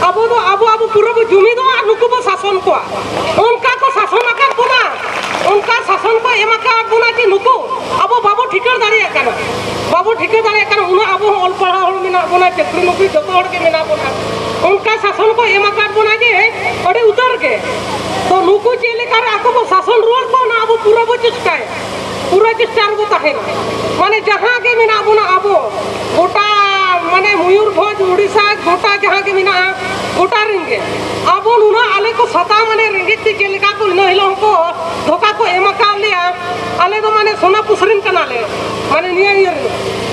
ᱟᱵᱚ ᱫᱚ ᱟᱵᱚ ᱟᱵᱚ ᱯᱩᱨᱟᱹ ᱵᱚ ᱡᱩᱢᱤᱫᱚᱜᱼᱟ ᱟᱨ ᱱᱩᱠᱩ ᱵᱚ ᱥᱟᱥᱚᱱ ᱠᱚᱣᱟ᱾ ᱚᱱᱠᱟ ᱠᱚ ᱥᱟᱥᱚᱱ ᱟᱠᱟᱫ ᱵᱚᱱᱟ, ᱚᱱᱠᱟ ᱥᱟᱥᱚᱱ ᱠᱚ ᱮᱢ ᱟᱠᱟᱫ ᱵᱚᱱᱟ ᱡᱮ ᱱᱩᱠᱩ ᱟᱵᱚ ᱵᱟᱵᱚ ᱴᱷᱤᱠᱟᱹ ᱫᱟᱲᱮᱭᱟᱜ ᱠᱟᱱᱟ, ᱵᱟᱵᱚ ᱴᱷᱤᱠᱟᱹ ᱫᱟᱲᱮᱭᱟᱜ ᱠᱟᱱᱟ᱾ ᱩᱱᱟᱹᱜ ᱟᱵᱚ ᱦᱚᱸ ᱚᱞ ᱯᱟᱲᱦᱟᱣ ᱦᱚᱲ ᱢᱮᱱᱟᱜ ᱵᱚᱱᱟ, ᱪᱟᱹᱠᱨᱤ ᱱᱚᱠᱨᱤ ᱡᱚᱛᱚ ᱦᱚᱲ ᱜᱮ ᱢᱮᱱᱟᱜ ᱵᱚᱱᱟ᱾ ᱚᱱᱠᱟ ᱥᱟᱥᱚᱱ ᱠᱚ ᱮᱢ ᱟᱠᱟᱫ ᱵᱚᱱᱟ ᱡᱮ ᱟᱹᱰᱤ ᱩᱛᱟᱹᱨ ᱜᱮ᱾ ᱛᱚ ᱱᱩᱠᱩ ᱪᱮᱫ ᱞᱮᱠᱟᱨᱮ ᱟᱠᱚ ᱵᱚ ᱥᱟᱥᱚᱱ ᱨᱩᱣᱟᱹᱲ ᱠᱚᱣᱟ, ᱚᱱᱟ ᱟᱵᱚ ᱯᱩᱨᱟᱹ ᱵᱚ ᱪᱮᱥᱴᱟᱭᱟ, ᱯᱩᱨᱟᱹ ᱪᱮᱥᱴᱟ ᱨᱮᱵᱚ ᱛᱟᱦᱮᱱᱟ᱾ ᱢᱟᱱᱮ ᱡᱟᱦᱟᱸ ᱜᱮ ᱢᱮᱱᱟᱜ ᱵᱚᱱᱟ ᱟᱵᱚ ᱜᱚᱴᱟ ᱢᱟᱱᱮ ᱢᱚᱭᱩᱨᱵᱷᱚᱸᱡᱽ, ᱩᱲᱤᱥᱥᱟ, ᱜᱚᱴᱟ ᱡᱟᱦᱟᱸ ᱜᱮ ᱢᱮᱱᱟᱜᱼᱟ, ᱜᱚᱴᱟ ᱨᱮᱱ ᱜᱮ᱾ ᱟᱵᱚ ᱱᱩᱱᱟᱹᱜ ᱟᱞᱮ ᱠᱚ ᱥᱟᱛᱟᱣ, ᱢᱟᱱᱮ ᱨᱮᱸᱜᱮᱡ ᱛᱮ ᱪᱮᱫ ᱞᱮᱠᱟ ᱠᱚ ᱤᱱᱟᱹ ᱦᱤᱞᱳᱜ ᱦᱚᱸᱠᱚ ᱫᱷᱳᱠᱟ ᱠᱚ ᱮᱢ ᱟᱠᱟᱫ ᱞᱮᱭᱟ᱾ ᱟᱞᱮ ᱫᱚ ᱢᱟᱱᱮ ᱥᱚᱱᱟ ᱯᱩᱥᱨᱤᱱ ᱠᱟᱱᱟᱞᱮ, ᱢᱟᱱᱮ ᱱᱤᱭᱟᱹ ᱤᱭᱟᱹ ᱨᱮ᱾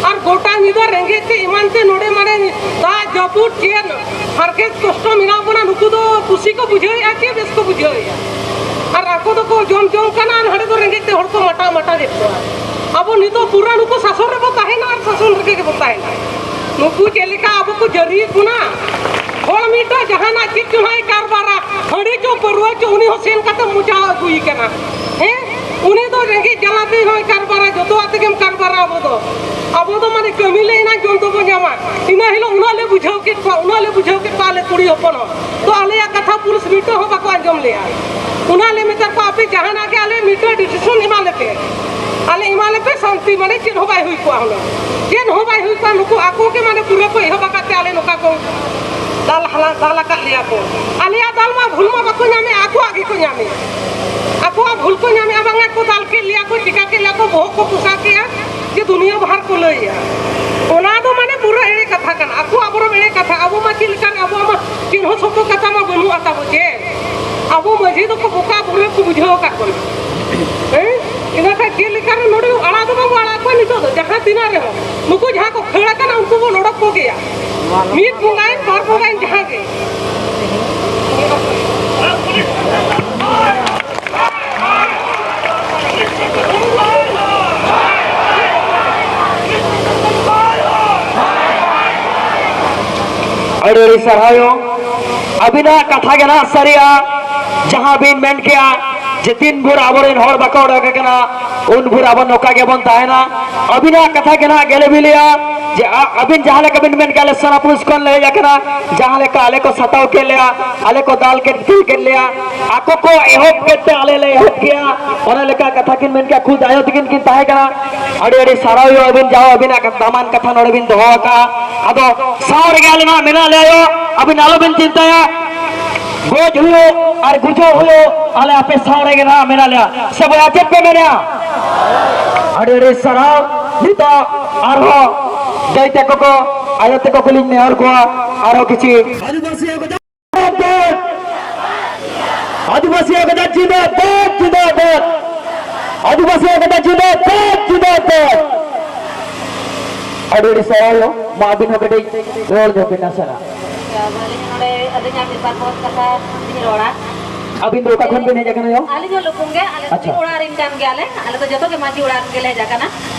ᱟᱨ ᱜᱚᱴᱟ ᱧᱤᱫᱟᱹ ᱨᱮᱸᱜᱮᱡ ᱛᱮ ᱮᱢᱟᱱ ᱛᱮ ᱱᱚᱰᱮ ᱢᱟᱱᱮ ᱫᱟᱜ ᱡᱟᱹᱯᱩᱫ ᱪᱮᱫ ᱦᱟᱨᱠᱮᱛ ᱠᱚᱥᱴᱚ ᱢᱮᱱᱟᱜ ᱵᱚᱱᱟ, ᱱᱩᱠᱩ ᱫᱚ ᱠᱩᱥᱤ ᱠᱚ ᱵᱩᱡᱷᱟᱹᱣᱮᱫᱼᱟ ᱪᱮ ᱵᱮᱥ ᱠᱚ ᱵᱩᱡᱷᱟᱹᱣᱮᱫᱼᱟ? ᱟᱨ ᱟᱠᱚ ᱫᱚᱠᱚ ᱡᱚᱢ ᱡᱚᱝ ᱠᱟᱱᱟ, ᱟᱨ ᱦᱟᱸᱰᱮ ᱫᱚ ᱨᱮᱸᱜᱮᱡ ᱛᱮ ᱦᱚᱲ ᱠᱚ ᱢᱟᱴᱟ ᱢᱟᱴᱟ ᱠᱮᱫ ᱠᱚᱣᱟ᱾ ᱟᱵᱚ ᱱᱤᱛᱚᱜ ᱯᱩᱨᱟᱹ ᱱᱩᱠᱩ ᱥᱟᱥᱚᱱ ᱨᱮᱵᱚ ᱛᱟᱦᱮᱱᱟ ᱟᱨ ᱥᱟᱥᱚᱱ ᱨᱮᱜᱮ ᱜᱮᱵᱚ ᱛᱟᱦᱮᱱᱟ᱾ ᱱᱩᱠᱩ ᱪᱮᱫ ᱞᱮᱠᱟ ᱟᱵᱚ ᱠᱚ ᱡᱟᱹᱨᱤᱭᱮᱫ ᱵᱚᱱᱟ? ᱦᱚᱲ ᱢᱤᱫᱴᱟᱝ ᱡᱟᱦᱟᱱᱟᱜ ᱪᱮᱫ ᱪᱚ ᱦᱟᱸᱜ ᱮ ᱠᱟᱨᱵᱟᱨᱟ, ᱦᱟᱺᱰᱤ ᱪᱚ ᱯᱟᱹᱨᱣᱟᱹ ᱪᱚ, ᱩᱱᱤ ᱦᱚᱸ ᱥᱮᱱ ᱠᱟᱛᱮ ᱢᱚᱪᱟ ᱟᱹᱜᱩᱭᱮ ᱠᱟᱱᱟ᱾ ᱦᱮᱸ, ᱩᱱᱤ ᱫᱚ ᱨᱮᱸᱜᱮᱡ ᱡᱟᱞᱟ ᱛᱮ ᱦᱚᱸᱭ ᱠᱟᱨᱵᱟᱨᱟ, ᱡᱚᱛᱚᱣᱟᱜ ᱛᱮᱜᱮᱢ ᱠᱟᱨᱵᱟᱨᱟ᱾ ᱟᱵᱚ ᱫᱚ, ᱟᱵᱚ ᱫᱚ ᱢᱟᱱᱮ ᱠᱟᱹᱢᱤ ᱞᱮ ᱮᱱᱟ, ᱡᱚᱢ ᱫᱚᱵᱚ ᱧᱟᱢᱟ᱾ ᱤᱱᱟᱹ ᱦᱤᱞᱳᱜ ᱩᱱᱟᱹᱜ ᱞᱮ ᱵᱩᱡᱷᱟᱹᱣ ᱠᱮᱫ ᱠᱚᱣᱟ, ᱩᱱᱟᱹᱜ ᱞᱮ ᱵᱩᱡᱷᱟᱹᱣ ᱠᱮᱫ ᱠᱚᱣᱟ ᱟᱞᱮ ᱠᱩᱲᱤ ᱦᱚᱯᱚᱱ ᱦᱚᱸ᱾ ᱛᱚ ᱟᱞᱮᱭᱟᱜ ᱠᱟᱛᱷᱟ ᱯᱩᱞᱤᱥ ᱢᱤᱫᱴᱟᱝ ᱦᱚᱸ ᱵᱟᱠᱚ ᱟᱸᱡᱚᱢ ᱞᱮᱭᱟ᱾ ᱚᱱᱟ ᱞᱮ ᱢᱮᱛᱟ ᱠᱚᱣᱟ, "ᱟᱯᱮ ᱡᱟᱦᱟᱱᱟᱜ ᱜᱮ ᱟᱞᱮ ᱢᱤᱫᱴᱟᱝ ᱰᱤᱥᱤᱥᱚᱱ ᱮᱢᱟ ᱞᱮᱯᱮ, ᱟᱞᱮ ᱮᱢᱟ ᱞᱮᱯᱮ ᱥᱟᱱᱛᱤ, ᱢᱟᱱᱮ ᱪᱮᱫ ᱦᱚᱸ ᱵᱟᱭ ᱦᱩᱭ ᱠᱚᱜᱼᱟ ᱦᱩᱱᱟᱹᱝ, ᱪᱮᱫ ᱦᱚᱸ ᱵᱟᱭ ᱦᱩᱭ ᱠᱚᱜᱼᱟ, ᱱᱩᱠᱩ ᱟᱠᱚ ᱜᱮ ᱢᱟᱱᱮ ᱯᱩᱨᱟᱹ ᱠᱚ ᱮᱦᱚᱵ ᱟᱠᱟᱫ ᱛᱮ ᱟᱞᱮ ᱱᱚᱝᱠᱟ ᱠᱚ ᱫᱟᱞ ᱦᱟᱞᱟ-, ᱫᱟᱞ ᱟᱠᱟᱫ ᱞᱮᱭᱟ ᱠᱚ᱾ ᱟᱞᱮᱭᱟᱜ ᱫᱟᱞ ᱢᱟ ᱵᱷᱩᱞ ᱢᱟ ᱵᱟᱠᱚ ᱧᱟᱢᱮᱫ, ᱟᱠᱚᱣᱟᱜ ᱜᱮᱠᱚ ᱧᱟᱢᱮᱫ, ᱟᱠᱚᱣᱟᱜ ᱵᱷᱩᱞ ᱠᱚ ᱧᱟᱢᱮᱫᱼᱟ, ᱵᱟᱝᱟ ᱠᱚ ᱫᱟᱞ ᱠᱮᱫ ᱞᱮᱭᱟ ᱠᱚ, ᱪᱤᱠᱟ ᱠᱮᱫ ᱞᱮᱭᱟ ᱠᱚ, ᱵᱚᱦᱚᱜ ᱠᱚ ᱠᱚᱥᱟ ᱠᱮᱫᱼᱟ, ᱡᱮ ᱫᱩᱱᱤᱭᱟᱹ ᱵᱟᱦᱟᱨ ᱠᱚ ᱞᱟᱹᱭᱟ᱾ ᱚᱱᱟ ᱫᱚ ᱢᱟᱱᱮ ᱯᱩᱨᱟᱹ ᱮᱲᱮ ᱠᱟᱛᱷᱟ ᱠᱟᱱᱟ, ᱟᱠᱚᱣᱟᱜ ᱵᱚᱨᱚᱢ ᱮᱲᱮ ᱠᱟᱛᱷᱟ, ᱟᱵᱚ ᱢᱟ ᱪᱮᱫ ᱞᱮᱠᱟᱱ, ᱟᱵᱚᱣᱟᱜ ᱢᱟ ᱪᱮᱫ ᱦᱚᱸ ᱥᱚᱛᱚ ᱠᱟᱛᱷᱟ ᱢᱟ ᱵᱟᱹᱱᱩᱜᱼᱟ ᱛᱟᱵᱚ ᱪᱮ᱾ ᱟᱵᱚ ᱢᱟᱹᱡᱷᱤ ᱫᱚᱠᱚ ᱵᱚᱠᱟ ᱵᱩᱨᱟᱹ ᱠᱚ ᱵᱩᱡᱷᱟᱹᱣ ᱟᱠᱟᱫ ᱵᱚᱱᱟ᱾ ᱦᱮᱸ? ᱤᱱᱟᱹ ᱠᱷᱟᱱ ᱪᱮᱫ ᱞᱮᱠᱟ ᱨᱮ ᱱᱚᱰᱮ ᱟᱲᱟᱜ ᱫᱚ ᱵᱟᱵᱚ ᱟᱲᱟᱜ ᱠᱚᱣᱟ ᱱᱤᱛᱚᱜ ᱫᱚ, ᱡᱟᱦᱟᱸ ᱛᱤᱱᱟᱹᱜ ᱨᱮᱦᱚᱸ᱾ ᱱᱩᱠᱩ ᱡᱟᱦᱟᱸ ᱠᱚ ᱠᱷᱟᱹᱲ ᱟᱠᱟᱱᱟ, ᱩᱱᱠᱩ ᱵᱚᱱ ᱚᱰᱚᱠ ᱠᱚᱜᱮᱭᱟ᱾ ᱢᱤᱫ ᱵᱚᱸᱜᱟᱭᱮᱱ, ᱵᱟᱨ ᱵᱚᱸᱜᱟᱭᱮᱱ, ᱡᱟᱦᱟᱸ ᱜᱮ᱾ ᱟᱹᱰᱤ ᱟᱹᱰᱤ ᱥᱟᱨᱦᱟᱣ᱾ ᱟᱹᱵᱤᱱᱟᱜ ᱠᱟᱛᱷᱟ ᱜᱮ ᱱᱟᱦᱟᱜ ᱥᱟᱹᱨᱤᱜᱼᱟ, ᱡᱟᱦᱟᱸ ᱵᱤᱱ ᱢᱮᱱ ᱠᱮᱜᱼᱟ ᱡᱮ ᱛᱤᱱ ᱵᱷᱳᱨ ᱟᱵᱚᱨᱮᱱ ᱦᱚᱲ ᱵᱟᱠᱚ ᱚᱰᱚᱠ ᱟᱠᱟᱱᱟ, ᱩᱱ ᱵᱷᱳᱨ ᱟᱵᱚ ᱱᱚᱝᱠᱟ ᱜᱮᱵᱚᱱ ᱛᱟᱦᱮᱱᱟ᱾ ᱟᱹᱵᱤᱱᱟᱜ ᱠᱟᱛᱷᱟ ᱜᱮ ᱱᱟᱦᱟᱜ ᱜᱮᱞᱮ ᱵᱤᱞᱤᱭᱟ ᱡᱮ ᱟ-, ᱟᱹᱵᱤᱱ ᱡᱟᱦᱟᱸ ᱞᱮᱠᱟ ᱵᱤᱱ ᱢᱮᱱ ᱠᱮᱜᱼᱟ, ᱟᱞᱮ ᱥᱚᱱᱟᱯᱩᱨ ᱠᱷᱚᱱ ᱞᱮ ᱦᱮᱡ ᱟᱠᱟᱱᱟ, ᱡᱟᱦᱟᱸ ᱞᱮᱠᱟ ᱟᱞᱮ ᱠᱚ ᱥᱟᱛᱟᱣ ᱠᱮᱫ ᱞᱮᱭᱟ, ᱟᱞᱮ ᱠᱚ ᱫᱟᱞ ᱠᱮᱫ ᱠᱷᱮᱞ ᱠᱮᱫ ᱞᱮᱭᱟ, ᱟᱠᱚ ᱠᱚ ᱮᱦᱚᱵ ᱠᱮᱫ ᱛᱮ ᱟᱞᱮ ᱞᱮ ᱮᱦᱚᱵ ᱠᱮᱜᱼᱟ, ᱚᱱᱟ ᱞᱮᱠᱟ ᱠᱟᱛᱷᱟ ᱠᱤᱱ ᱢᱮᱱ ᱠᱮᱜᱼᱟ᱾ ᱠᱷᱩᱫ ᱟᱭᱳ ᱛᱟᱹᱠᱤᱱ ᱠᱤᱱ ᱛᱟᱦᱮᱸ ᱠᱟᱱᱟ᱾ ᱟᱹᱰᱤ ᱟᱹᱰᱤ ᱥᱟᱨᱦᱟᱣ ᱦᱩᱭᱩᱜᱼᱟ ᱟᱹᱵᱤᱱ, ᱡᱟᱣ ᱟᱹᱵᱤᱱᱟᱜ ᱫᱟᱢᱟᱱ ᱠᱟᱛᱷᱟ ᱱᱚᱰᱮ ᱵᱤᱱ ᱫᱚᱦᱚ ᱟᱠᱟᱜᱼᱟ᱾ ᱟᱫᱚ ᱥᱟᱶ ᱨᱮᱜᱮ ᱟᱞᱮ ᱱᱟᱦᱟᱜ ᱢᱮᱱᱟᱜ ᱞᱮᱭᱟ ᱟᱭᱳ, ᱟᱹᱵᱤᱱ ᱟᱞᱚᱵᱤᱱ ᱪᱤᱱᱛᱟᱹᱭᱟ᱾ ᱜᱚᱡ ᱦᱩᱭᱩᱜ ᱟᱨ ᱜᱩᱡᱩᱜ ᱦᱩᱭᱩᱜ, ᱟᱞᱮ ᱟᱯᱮ ᱥᱟᱶ ᱨᱮᱜᱮ ᱱᱟᱦᱟᱜ ᱢᱮᱱᱟᱜ ᱞᱮᱭᱟ᱾ ᱥᱮ ᱵᱚᱭᱦᱟ, ᱪᱮᱫ ᱯᱮ ᱢᱮᱱᱟ? ᱟᱹᱰᱤ ᱟᱹᱰᱤ ᱥᱟᱨᱦᱟᱣ᱾ ᱱᱤᱛᱚᱜ ᱟᱨᱦᱚᱸ ᱫᱟᱹᱭ ᱛᱟᱠᱚ ᱠᱚ ᱟᱭᱳ ᱛᱮᱠᱚ ᱠᱚᱞᱤᱧ ᱱᱮᱦᱚᱨ ᱠᱚᱣᱟ, ᱟᱨᱚ ᱠᱤᱪᱷᱤ᱾ ᱟᱹᱫᱤᱵᱟᱹᱥᱤ ᱮᱠᱫᱟ ᱡᱤᱱᱫᱟᱵᱟᱫ, ᱟᱹᱫᱤᱵᱟᱹᱥᱤ ᱮᱠᱫᱟ ᱡᱤᱱᱫᱟᱵᱟᱫ, ᱟᱹᱫᱤᱵᱟᱹᱥᱤ ᱮᱠᱫᱟ ᱡᱤᱱᱫᱟᱵᱟᱫ, ᱡᱤᱱᱫᱟᱵᱟᱫ᱾ ᱟᱹᱰᱤ ᱟᱹᱰᱤ ᱥᱟᱨᱦᱟᱣ᱾ ᱢᱟ ᱟᱹᱵᱤᱱ ᱦᱚᱸ ᱠᱟᱹᱴᱤᱡ ᱨᱚᱲ ᱧᱚᱜ ᱵᱤᱱ ᱱᱟᱥᱮᱱᱟᱜ᱾ ᱟᱹᱞᱤᱧ ᱱᱚᱰᱮ ᱟᱹᱞᱤᱧᱟᱜ ᱢᱤᱫ ᱵᱟᱨ ᱯᱚᱫ ᱠᱟᱛᱷᱟ ᱞᱤᱧ ᱨᱚᱲᱟ᱾ ᱟᱹᱵᱤᱱ ᱫᱚ ᱚᱠᱟ ᱠᱷᱚᱱ ᱵᱤᱱ ᱦᱮᱡ ᱟᱠᱟᱱᱟ ᱭᱳ? ᱟᱹᱞᱤᱧ ᱦᱚᱸ ᱞᱩᱠᱩᱢ ᱜᱮ, ᱟᱞᱮ ᱟᱪᱪᱷᱟ᱾ ᱢᱟᱹᱡᱷᱤ ᱚᱲᱟᱜ ᱨᱮᱱ ᱠᱟᱱ ᱜᱮᱭᱟᱞᱮ, ᱟᱞᱮ ᱫᱚ ᱡᱚᱛᱚ ᱜᱮ ᱢᱟᱹᱡᱷᱤ ᱚᱲᱟᱜ ᱨᱮᱱ ᱜᱮᱞᱮ ᱦᱮᱡ ᱟᱠᱟᱱᱟ᱾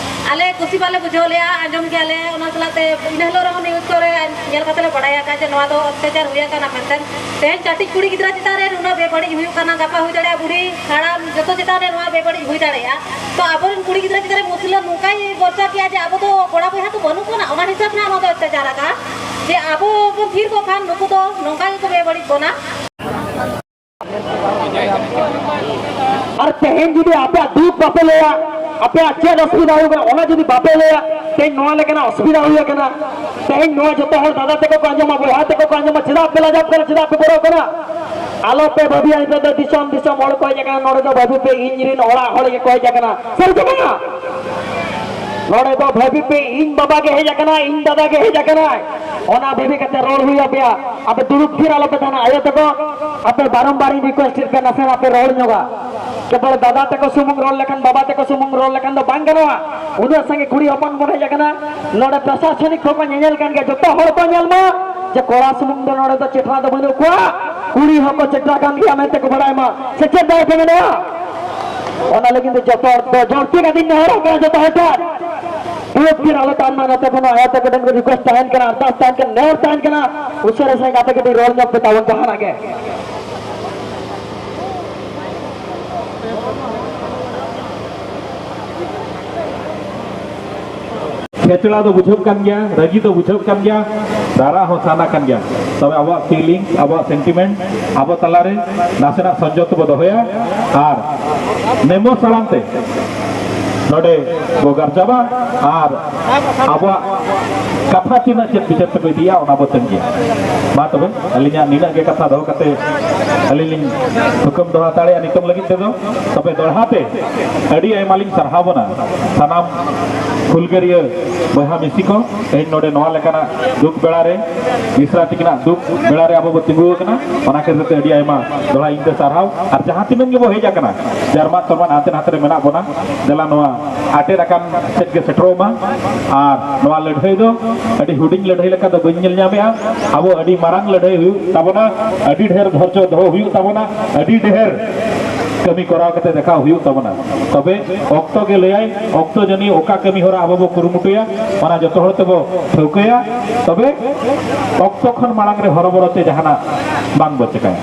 ᱟᱞᱮ ᱠᱩᱥᱤ ᱵᱟᱞᱮ ᱵᱩᱡᱷᱟᱹᱣ ᱞᱮᱜᱼᱟ, ᱟᱸᱡᱚᱢ ᱜᱮᱭᱟᱞᱮ, ᱚᱱᱟ ᱥᱟᱞᱟᱜ ᱛᱮ ᱤᱱᱟᱹ ᱦᱤᱞᱳᱜ ᱨᱮᱦᱚᱸ ᱱᱤᱭᱩᱡᱽ ᱠᱚᱨᱮ ᱧᱮᱞ ᱠᱟᱛᱮ ᱞᱮ ᱵᱟᱲᱟᱭ ᱟᱠᱟᱫ ᱡᱮ ᱱᱚᱣᱟ ᱫᱚ ᱚᱛᱛᱟᱪᱟᱨ ᱦᱩᱭ ᱟᱠᱟᱱᱟ ᱢᱮᱱᱛᱮ᱾ ᱛᱮᱦᱮᱧ ᱠᱟᱹᱴᱤᱡ ᱠᱩᱲᱤ ᱜᱤᱫᱽᱨᱟᱹ ᱪᱮᱛᱟᱱ ᱨᱮ ᱱᱩᱱᱟᱹᱜ ᱵᱮᱵᱟᱹᱲᱤᱡ ᱦᱩᱭᱩᱜ ᱠᱟᱱᱟ, ᱜᱟᱯᱟ ᱦᱩᱭ ᱫᱟᱲᱮᱭᱟᱜᱼᱟ ᱵᱩᱲᱦᱤ ᱦᱟᱲᱟᱢ ᱡᱚᱛᱚ ᱪᱮᱛᱟᱱ ᱨᱮ ᱱᱚᱣᱟ ᱵᱮᱵᱟᱹᱲᱤᱡ ᱦᱩᱭ ᱫᱟᱲᱮᱭᱟᱜᱼᱟ᱾ ᱛᱚ ᱟᱵᱚᱨᱮᱱ ᱠᱩᱲᱤ ᱜᱤᱫᱽᱨᱟᱹ ᱪᱮᱛᱟᱱ ᱨᱮ ᱢᱩᱥᱞᱟᱹ ᱱᱚᱝᱠᱟᱭ ᱜᱚᱨᱪᱟ ᱠᱮᱜᱼᱟ ᱡᱮ ᱟᱵᱚ ᱫᱚ ᱠᱚᱲᱟ ᱵᱚᱭᱦᱟ ᱫᱚ ᱵᱟᱹᱱᱩᱜ ᱵᱚᱱᱟ, ᱚᱱᱟ ᱦᱤᱥᱟᱹᱵ ᱱᱟᱜ ᱱᱚᱣᱟ ᱫᱚ ᱚᱛᱛᱟᱪᱟᱨ ᱟᱠᱟᱫᱼᱟ᱾ ᱡᱮ ᱟᱵᱚ ᱵᱚᱱ ᱛᱷᱤᱨ ᱠᱚᱜ ᱠᱷᱟᱱ ᱱᱩᱠᱩ ᱫᱚ ᱱᱚᱝᱠᱟ ᱜᱮᱠᱚ ᱵᱮᱵᱟᱹᱲᱤᱡ ᱵᱚᱱᱟ᱾ ᱟᱨ ᱛᱮᱦᱮᱧ ᱡᱩᱫᱤ ᱟᱯᱮᱭᱟᱜ ᱫᱩᱠ ᱵᱟᱯᱮ ᱞᱟᱹᱭᱟ, ᱟᱯᱮᱭᱟᱜ ᱪᱮᱫ ᱚᱥᱩᱵᱤᱫᱷᱟ ᱦᱩᱭᱩᱜ ᱠᱟᱱᱟ ᱚᱱᱟ ᱡᱩᱫᱤ ᱵᱟᱯᱮ ᱞᱟᱹᱭᱟ, ᱛᱮᱦᱮᱧ ᱱᱚᱣᱟ ᱞᱮᱠᱟᱱᱟᱜ ᱚᱥᱩᱵᱤᱫᱷᱟ ᱦᱩᱭ ᱟᱠᱟᱱᱟ᱾ ᱛᱮᱦᱮᱧ ᱱᱚᱣᱟ ᱡᱚᱛᱚ ᱦᱚᱲ ᱫᱟᱫᱟ ᱛᱮᱠᱚ ᱠᱚ ᱟᱸᱡᱚᱢᱟ, ᱵᱚᱭᱦᱟ ᱛᱮᱠᱚ ᱠᱚ ᱟᱸᱡᱚᱢᱟ, ᱪᱮᱫᱟᱜ ᱯᱮ ᱞᱟᱡᱟᱜ ᱠᱟᱱᱟ, ᱪᱮᱫᱟᱜ ᱯᱮ ᱵᱚᱨᱚᱜ ᱠᱟᱱᱟ? ᱟᱞᱚ ᱯᱮ ᱵᱷᱟᱹᱵᱤᱭᱟ ᱱᱤᱛᱚᱜ ᱫᱚ ᱫᱤᱥᱚᱢ ᱫᱤᱥᱚᱢ ᱦᱚᱲ ᱠᱚ ᱦᱮᱡ ᱟᱠᱟᱱᱟ, ᱱᱚᱰᱮ ᱫᱚ ᱵᱷᱟᱹᱵᱤ ᱯᱮ ᱤᱧ ᱨᱤᱱ ᱚᱲᱟᱜ ᱦᱚᱲ ᱜᱮᱠᱚ ᱦᱮᱡ ᱟᱠᱟᱱᱟ᱾ ᱥᱟᱹᱨᱤ ᱥᱮ ᱵᱟᱝᱟ? ᱱᱚᱰᱮ ᱫᱚ ᱵᱷᱟᱹᱵᱤ ᱯᱮ ᱤᱧ ᱵᱟᱵᱟ ᱜᱮ ᱦᱮᱡ ᱟᱠᱟᱱᱟᱭ, ᱤᱧ ᱫᱟᱫᱟ ᱜᱮ ᱦᱮᱡ ᱟᱠᱟᱱᱟᱭ᱾ ᱚᱱᱟ ᱵᱷᱟᱹᱵᱤ ᱠᱟᱛᱮ ᱨᱚᱲ ᱦᱩᱭ ᱟᱯᱮᱭᱟ᱾ ᱟᱯᱮ ᱫᱩᱲᱩᱵ ᱛᱷᱤᱨ ᱟᱞᱚ ᱯᱮ ᱛᱟᱦᱮᱱᱟ᱾ ᱟᱭᱳ ᱛᱟᱠᱚ, ᱟᱯᱮ ᱵᱟᱨᱚᱢᱵᱟᱨ ᱤᱧ ᱨᱤᱠᱩᱭᱮᱥᱴ ᱮᱫ ᱯᱮ, ᱱᱟᱥᱮᱱᱟᱜ ᱯᱮ ᱨᱚᱲ ᱧᱚᱜᱟ᱾ ᱠᱮᱵᱚᱞ ᱫᱟᱫᱟ ᱛᱟᱠᱚ ᱥᱩᱢᱩᱝ ᱨᱚᱲ ᱞᱮᱠᱷᱟᱱ, ᱵᱟᱵᱟ ᱛᱟᱠᱚ ᱥᱩᱢᱩᱝ ᱨᱚᱲ ᱞᱮᱠᱷᱟᱱ ᱫᱚ ᱵᱟᱝ ᱜᱟᱱᱚᱜᱼᱟ᱾ ᱩᱱᱟᱹᱜ ᱥᱟᱸᱜᱮ ᱠᱩᱲᱤ ᱦᱚᱯᱚᱱ ᱵᱚᱱ ᱦᱮᱡ ᱟᱠᱟᱱᱟ, ᱱᱚᱰᱮ ᱯᱨᱚᱥᱟᱥᱚᱱᱤᱠ ᱠᱚᱠᱚ ᱧᱮᱧᱮᱞ ᱠᱟᱱ ᱜᱮᱭᱟ, ᱡᱚᱛᱚ ᱦᱚᱲ ᱠᱚ ᱧᱮᱞ ᱢᱟ ᱡᱮ ᱠᱚᱲᱟ ᱥᱩᱢᱩᱝ ᱫᱚ ᱱᱚᱰᱮ ᱫᱚ ᱪᱮᱴᱷᱟ ᱫᱚ ᱵᱟᱹᱱᱩᱜ ᱠᱚᱣᱟ, ᱠᱩᱲᱤ ᱦᱚᱸᱠᱚ ᱪᱮᱴᱷᱟ ᱠᱟᱱ ᱜᱮᱭᱟ ᱢᱮᱱᱛᱮ ᱠᱚ ᱵᱟᱲᱟᱭ ᱢᱟ᱾ ᱥᱮ ᱪᱮᱫ ᱫᱟᱭ ᱯᱮ ᱢᱮᱱᱟ? ᱚᱱᱟ ᱞᱟᱹᱜᱤᱫ ᱛᱮ ᱡᱚᱛᱚ ᱦᱚᱲ ᱫᱚ ᱡᱳᱨ ᱛᱮ ᱠᱟᱹᱴᱤᱡ ᱱᱮᱦᱚᱨᱚᱜ ᱠᱟᱱᱟ ᱡᱚᱛᱚ ᱦᱚᱲ ᱴᱷᱮᱱ᱾ ᱯᱩᱨᱟᱹ ᱯᱷᱤᱨ ᱟᱞᱚ ᱛᱟᱦᱮᱱ ᱢᱟ, ᱱᱚᱛᱮ ᱠᱷᱚᱱ ᱟᱭᱳ ᱛᱟᱠᱚ ᱴᱷᱮᱱ ᱠᱚ ᱨᱤᱠᱩᱭᱮᱥᱴ ᱛᱟᱦᱮᱱ ᱠᱟᱱᱟ, ᱟᱨᱫᱟᱥ ᱛᱟᱦᱮᱱ ᱠᱟᱱᱟ, ᱱᱮᱦᱚᱨ ᱛᱟᱦᱮᱱ ᱠᱟᱱᱟ, ᱩᱥᱟᱹᱨᱟ ᱥᱟᱺᱦᱤᱡ ᱟᱯᱮ ᱠᱟᱹᱴᱤᱡ ᱨᱚᱲ ᱧᱚᱜ ᱯᱮ ᱛᱟᱵᱚᱱ ᱡᱟᱦᱟᱱᱟᱜ ᱜᱮ᱾ ᱠᱷᱮᱪᱲᱟ ᱫᱚ ᱵᱩᱡᱷᱟᱹᱜ ᱠᱟᱱ ᱜᱮᱭᱟ, ᱨᱟᱹᱜᱤ ᱫᱚ ᱵᱩᱡᱷᱟᱹᱜ ᱠᱟᱱ ᱜᱮᱭᱟ, ᱨᱟᱨᱟ ᱦᱚᱸ ᱥᱟᱱᱟ ᱠᱟᱱ ᱜᱮᱭᱟ᱾ ᱛᱚᱵᱮ ᱟᱵᱚᱣᱟᱜ ᱯᱷᱤᱞᱤᱝᱥ, ᱟᱵᱚᱣᱟᱜ ᱥᱮᱱᱴᱤᱢᱮᱱᱴ ᱟᱵᱚ ᱛᱟᱞᱟᱨᱮ ᱱᱟᱥᱮᱱᱟᱜ ᱥᱚᱝᱡᱚᱛ ᱵᱚ ᱫᱚᱦᱚᱭᱟ ᱟᱨ ᱱᱮᱢᱚ ᱥᱟᱲᱟᱢ ᱛᱮ ᱱᱚᱰᱮ ᱵᱚ ᱜᱟᱨᱡᱟᱵᱟ ᱟᱨ ᱟᱵᱚᱣᱟᱜ ᱠᱟᱛᱷᱟ ᱛᱤᱱᱟᱹᱜ ᱪᱮᱫ ᱵᱤᱪᱟᱹᱨ ᱛᱮᱠᱚ ᱤᱫᱤᱭᱟ ᱚᱱᱟ ᱵᱚ ᱛᱟᱺᱜᱤᱭᱟ᱾ ᱢᱟ ᱛᱚᱵᱮ ᱟᱹᱞᱤᱧᱟᱜ ᱱᱤᱱᱟᱹᱜ ᱜᱮ ᱠᱟᱛᱷᱟ ᱫᱚᱦᱚ ᱠᱟᱛᱮ ᱟᱹᱞᱤᱧ ᱞᱤᱧ ᱛᱷᱩᱠᱟᱹᱢ ᱫᱚᱦᱚ ᱦᱟᱛᱟᱲᱮᱜᱼᱟ ᱱᱤᱛᱚᱝ ᱞᱟᱹᱜᱤᱫ ᱛᱮᱫᱚ᱾ ᱛᱚᱵᱮ ᱫᱚᱦᱲᱟ ᱛᱮ ᱟᱹᱰᱤ ᱟᱭᱢᱟ ᱞᱤᱧ ᱥᱟᱨᱦᱟᱣ ᱵᱚᱱᱟ ᱥᱟᱱᱟᱢ ᱦᱩᱞᱜᱟᱹᱨᱤᱭᱟᱹ ᱵᱚᱭᱦᱟ ᱢᱤᱥᱤ ᱠᱚ, ᱛᱮᱦᱮᱧ ᱱᱚᱰᱮ ᱱᱚᱣᱟ ᱞᱮᱠᱟᱱᱟᱜ ᱫᱩᱠ ᱵᱮᱲᱟ ᱨᱮ, ᱢᱤᱥᱨᱟ ᱛᱤᱠᱤᱱᱟᱜ ᱫᱩᱠ ᱵᱮᱲᱟ ᱨᱮ ᱟᱵᱚ ᱵᱚ ᱛᱤᱸᱜᱩ ᱟᱠᱟᱱᱟ᱾ ᱚᱱᱟ ᱠᱷᱟᱹᱛᱤᱨ ᱛᱮ ᱟᱹᱰᱤ ᱟᱭᱢᱟ ᱫᱚᱦᱲᱟ ᱤᱧ ᱛᱮ ᱥᱟᱨᱦᱟᱣ᱾ ᱟᱨ ᱡᱟᱦᱟᱸ ᱛᱤᱱᱟᱹᱜ ᱜᱮᱵᱚ ᱦᱮᱡ ᱟᱠᱟᱱᱟ, ᱡᱟᱨᱢᱟᱜ ᱛᱚᱨᱢᱟᱜ ᱦᱟᱱᱛᱮ ᱱᱟᱛᱮ ᱨᱮ ᱢᱮᱱᱟᱜ ᱵᱚᱱᱟ, ᱫᱮᱞᱟ ᱱᱚᱣᱟ ᱟᱴᱮᱫ ᱟᱠᱟᱱ ᱥᱮᱫ ᱜᱮ ᱥᱮᱴᱮᱨᱚᱜ ᱢᱟ᱾ ᱟᱨ ᱱᱚᱣᱟ ᱞᱟᱹᱲᱦᱟᱹᱭ ᱫᱚ ᱟᱹᱰᱤ ᱦᱩᱰᱤᱧ ᱞᱟᱹᱲᱦᱟᱹᱭ ᱞᱮᱠᱟ ᱫᱚ ᱵᱟᱹᱧ ᱧᱮᱞ ᱧᱟᱢᱮᱜᱼᱟ᱾ ᱟᱵᱚ ᱟᱹᱰᱤ ᱢᱟᱨᱟᱝ ᱞᱟᱹᱲᱦᱟᱹᱭ ᱦᱩᱭᱩᱜ ᱛᱟᱵᱚᱱᱟ, ᱟᱹᱰᱤ ᱰᱷᱮᱨ ᱫᱷᱳᱨᱡᱚ ᱫᱚᱦᱚ ᱦᱩᱭᱩᱜ ᱛᱟᱵᱚᱱᱟ, ᱟᱹᱰᱤ ᱰᱷᱮᱨ ᱠᱟᱹᱢᱤ ᱠᱚᱨᱟᱣ ᱠᱟᱛᱮ ᱫᱮᱠᱷᱟᱣ ᱦᱩᱭᱩᱜ ᱛᱟᱵᱚᱱᱟ᱾ ᱛᱚᱵᱮ ᱚᱠᱛᱚ ᱜᱮ ᱞᱟᱹᱭᱟᱭ, ᱚᱠᱛᱚ ᱡᱟᱹᱱᱤᱡ ᱚᱠᱟ ᱠᱟᱹᱢᱤ ᱦᱚᱨᱟ ᱟᱵᱚ ᱵᱚ ᱠᱩᱨᱩᱢᱩᱴᱩᱭᱟ, ᱚᱱᱟ ᱡᱚᱛᱚ ᱦᱚᱲ ᱛᱮᱵᱚ ᱴᱷᱟᱹᱣᱠᱟᱹᱭᱟ᱾ ᱛᱚᱵᱮ ᱚᱠᱛᱚ ᱠᱷᱚᱱ ᱢᱟᱲᱟᱝ ᱨᱮ ᱦᱚᱨᱚᱵᱚᱨᱚ ᱛᱮ ᱡᱟᱦᱟᱱᱟᱜ ᱵᱟᱝ ᱵᱚ ᱪᱮᱠᱟᱭᱟ᱾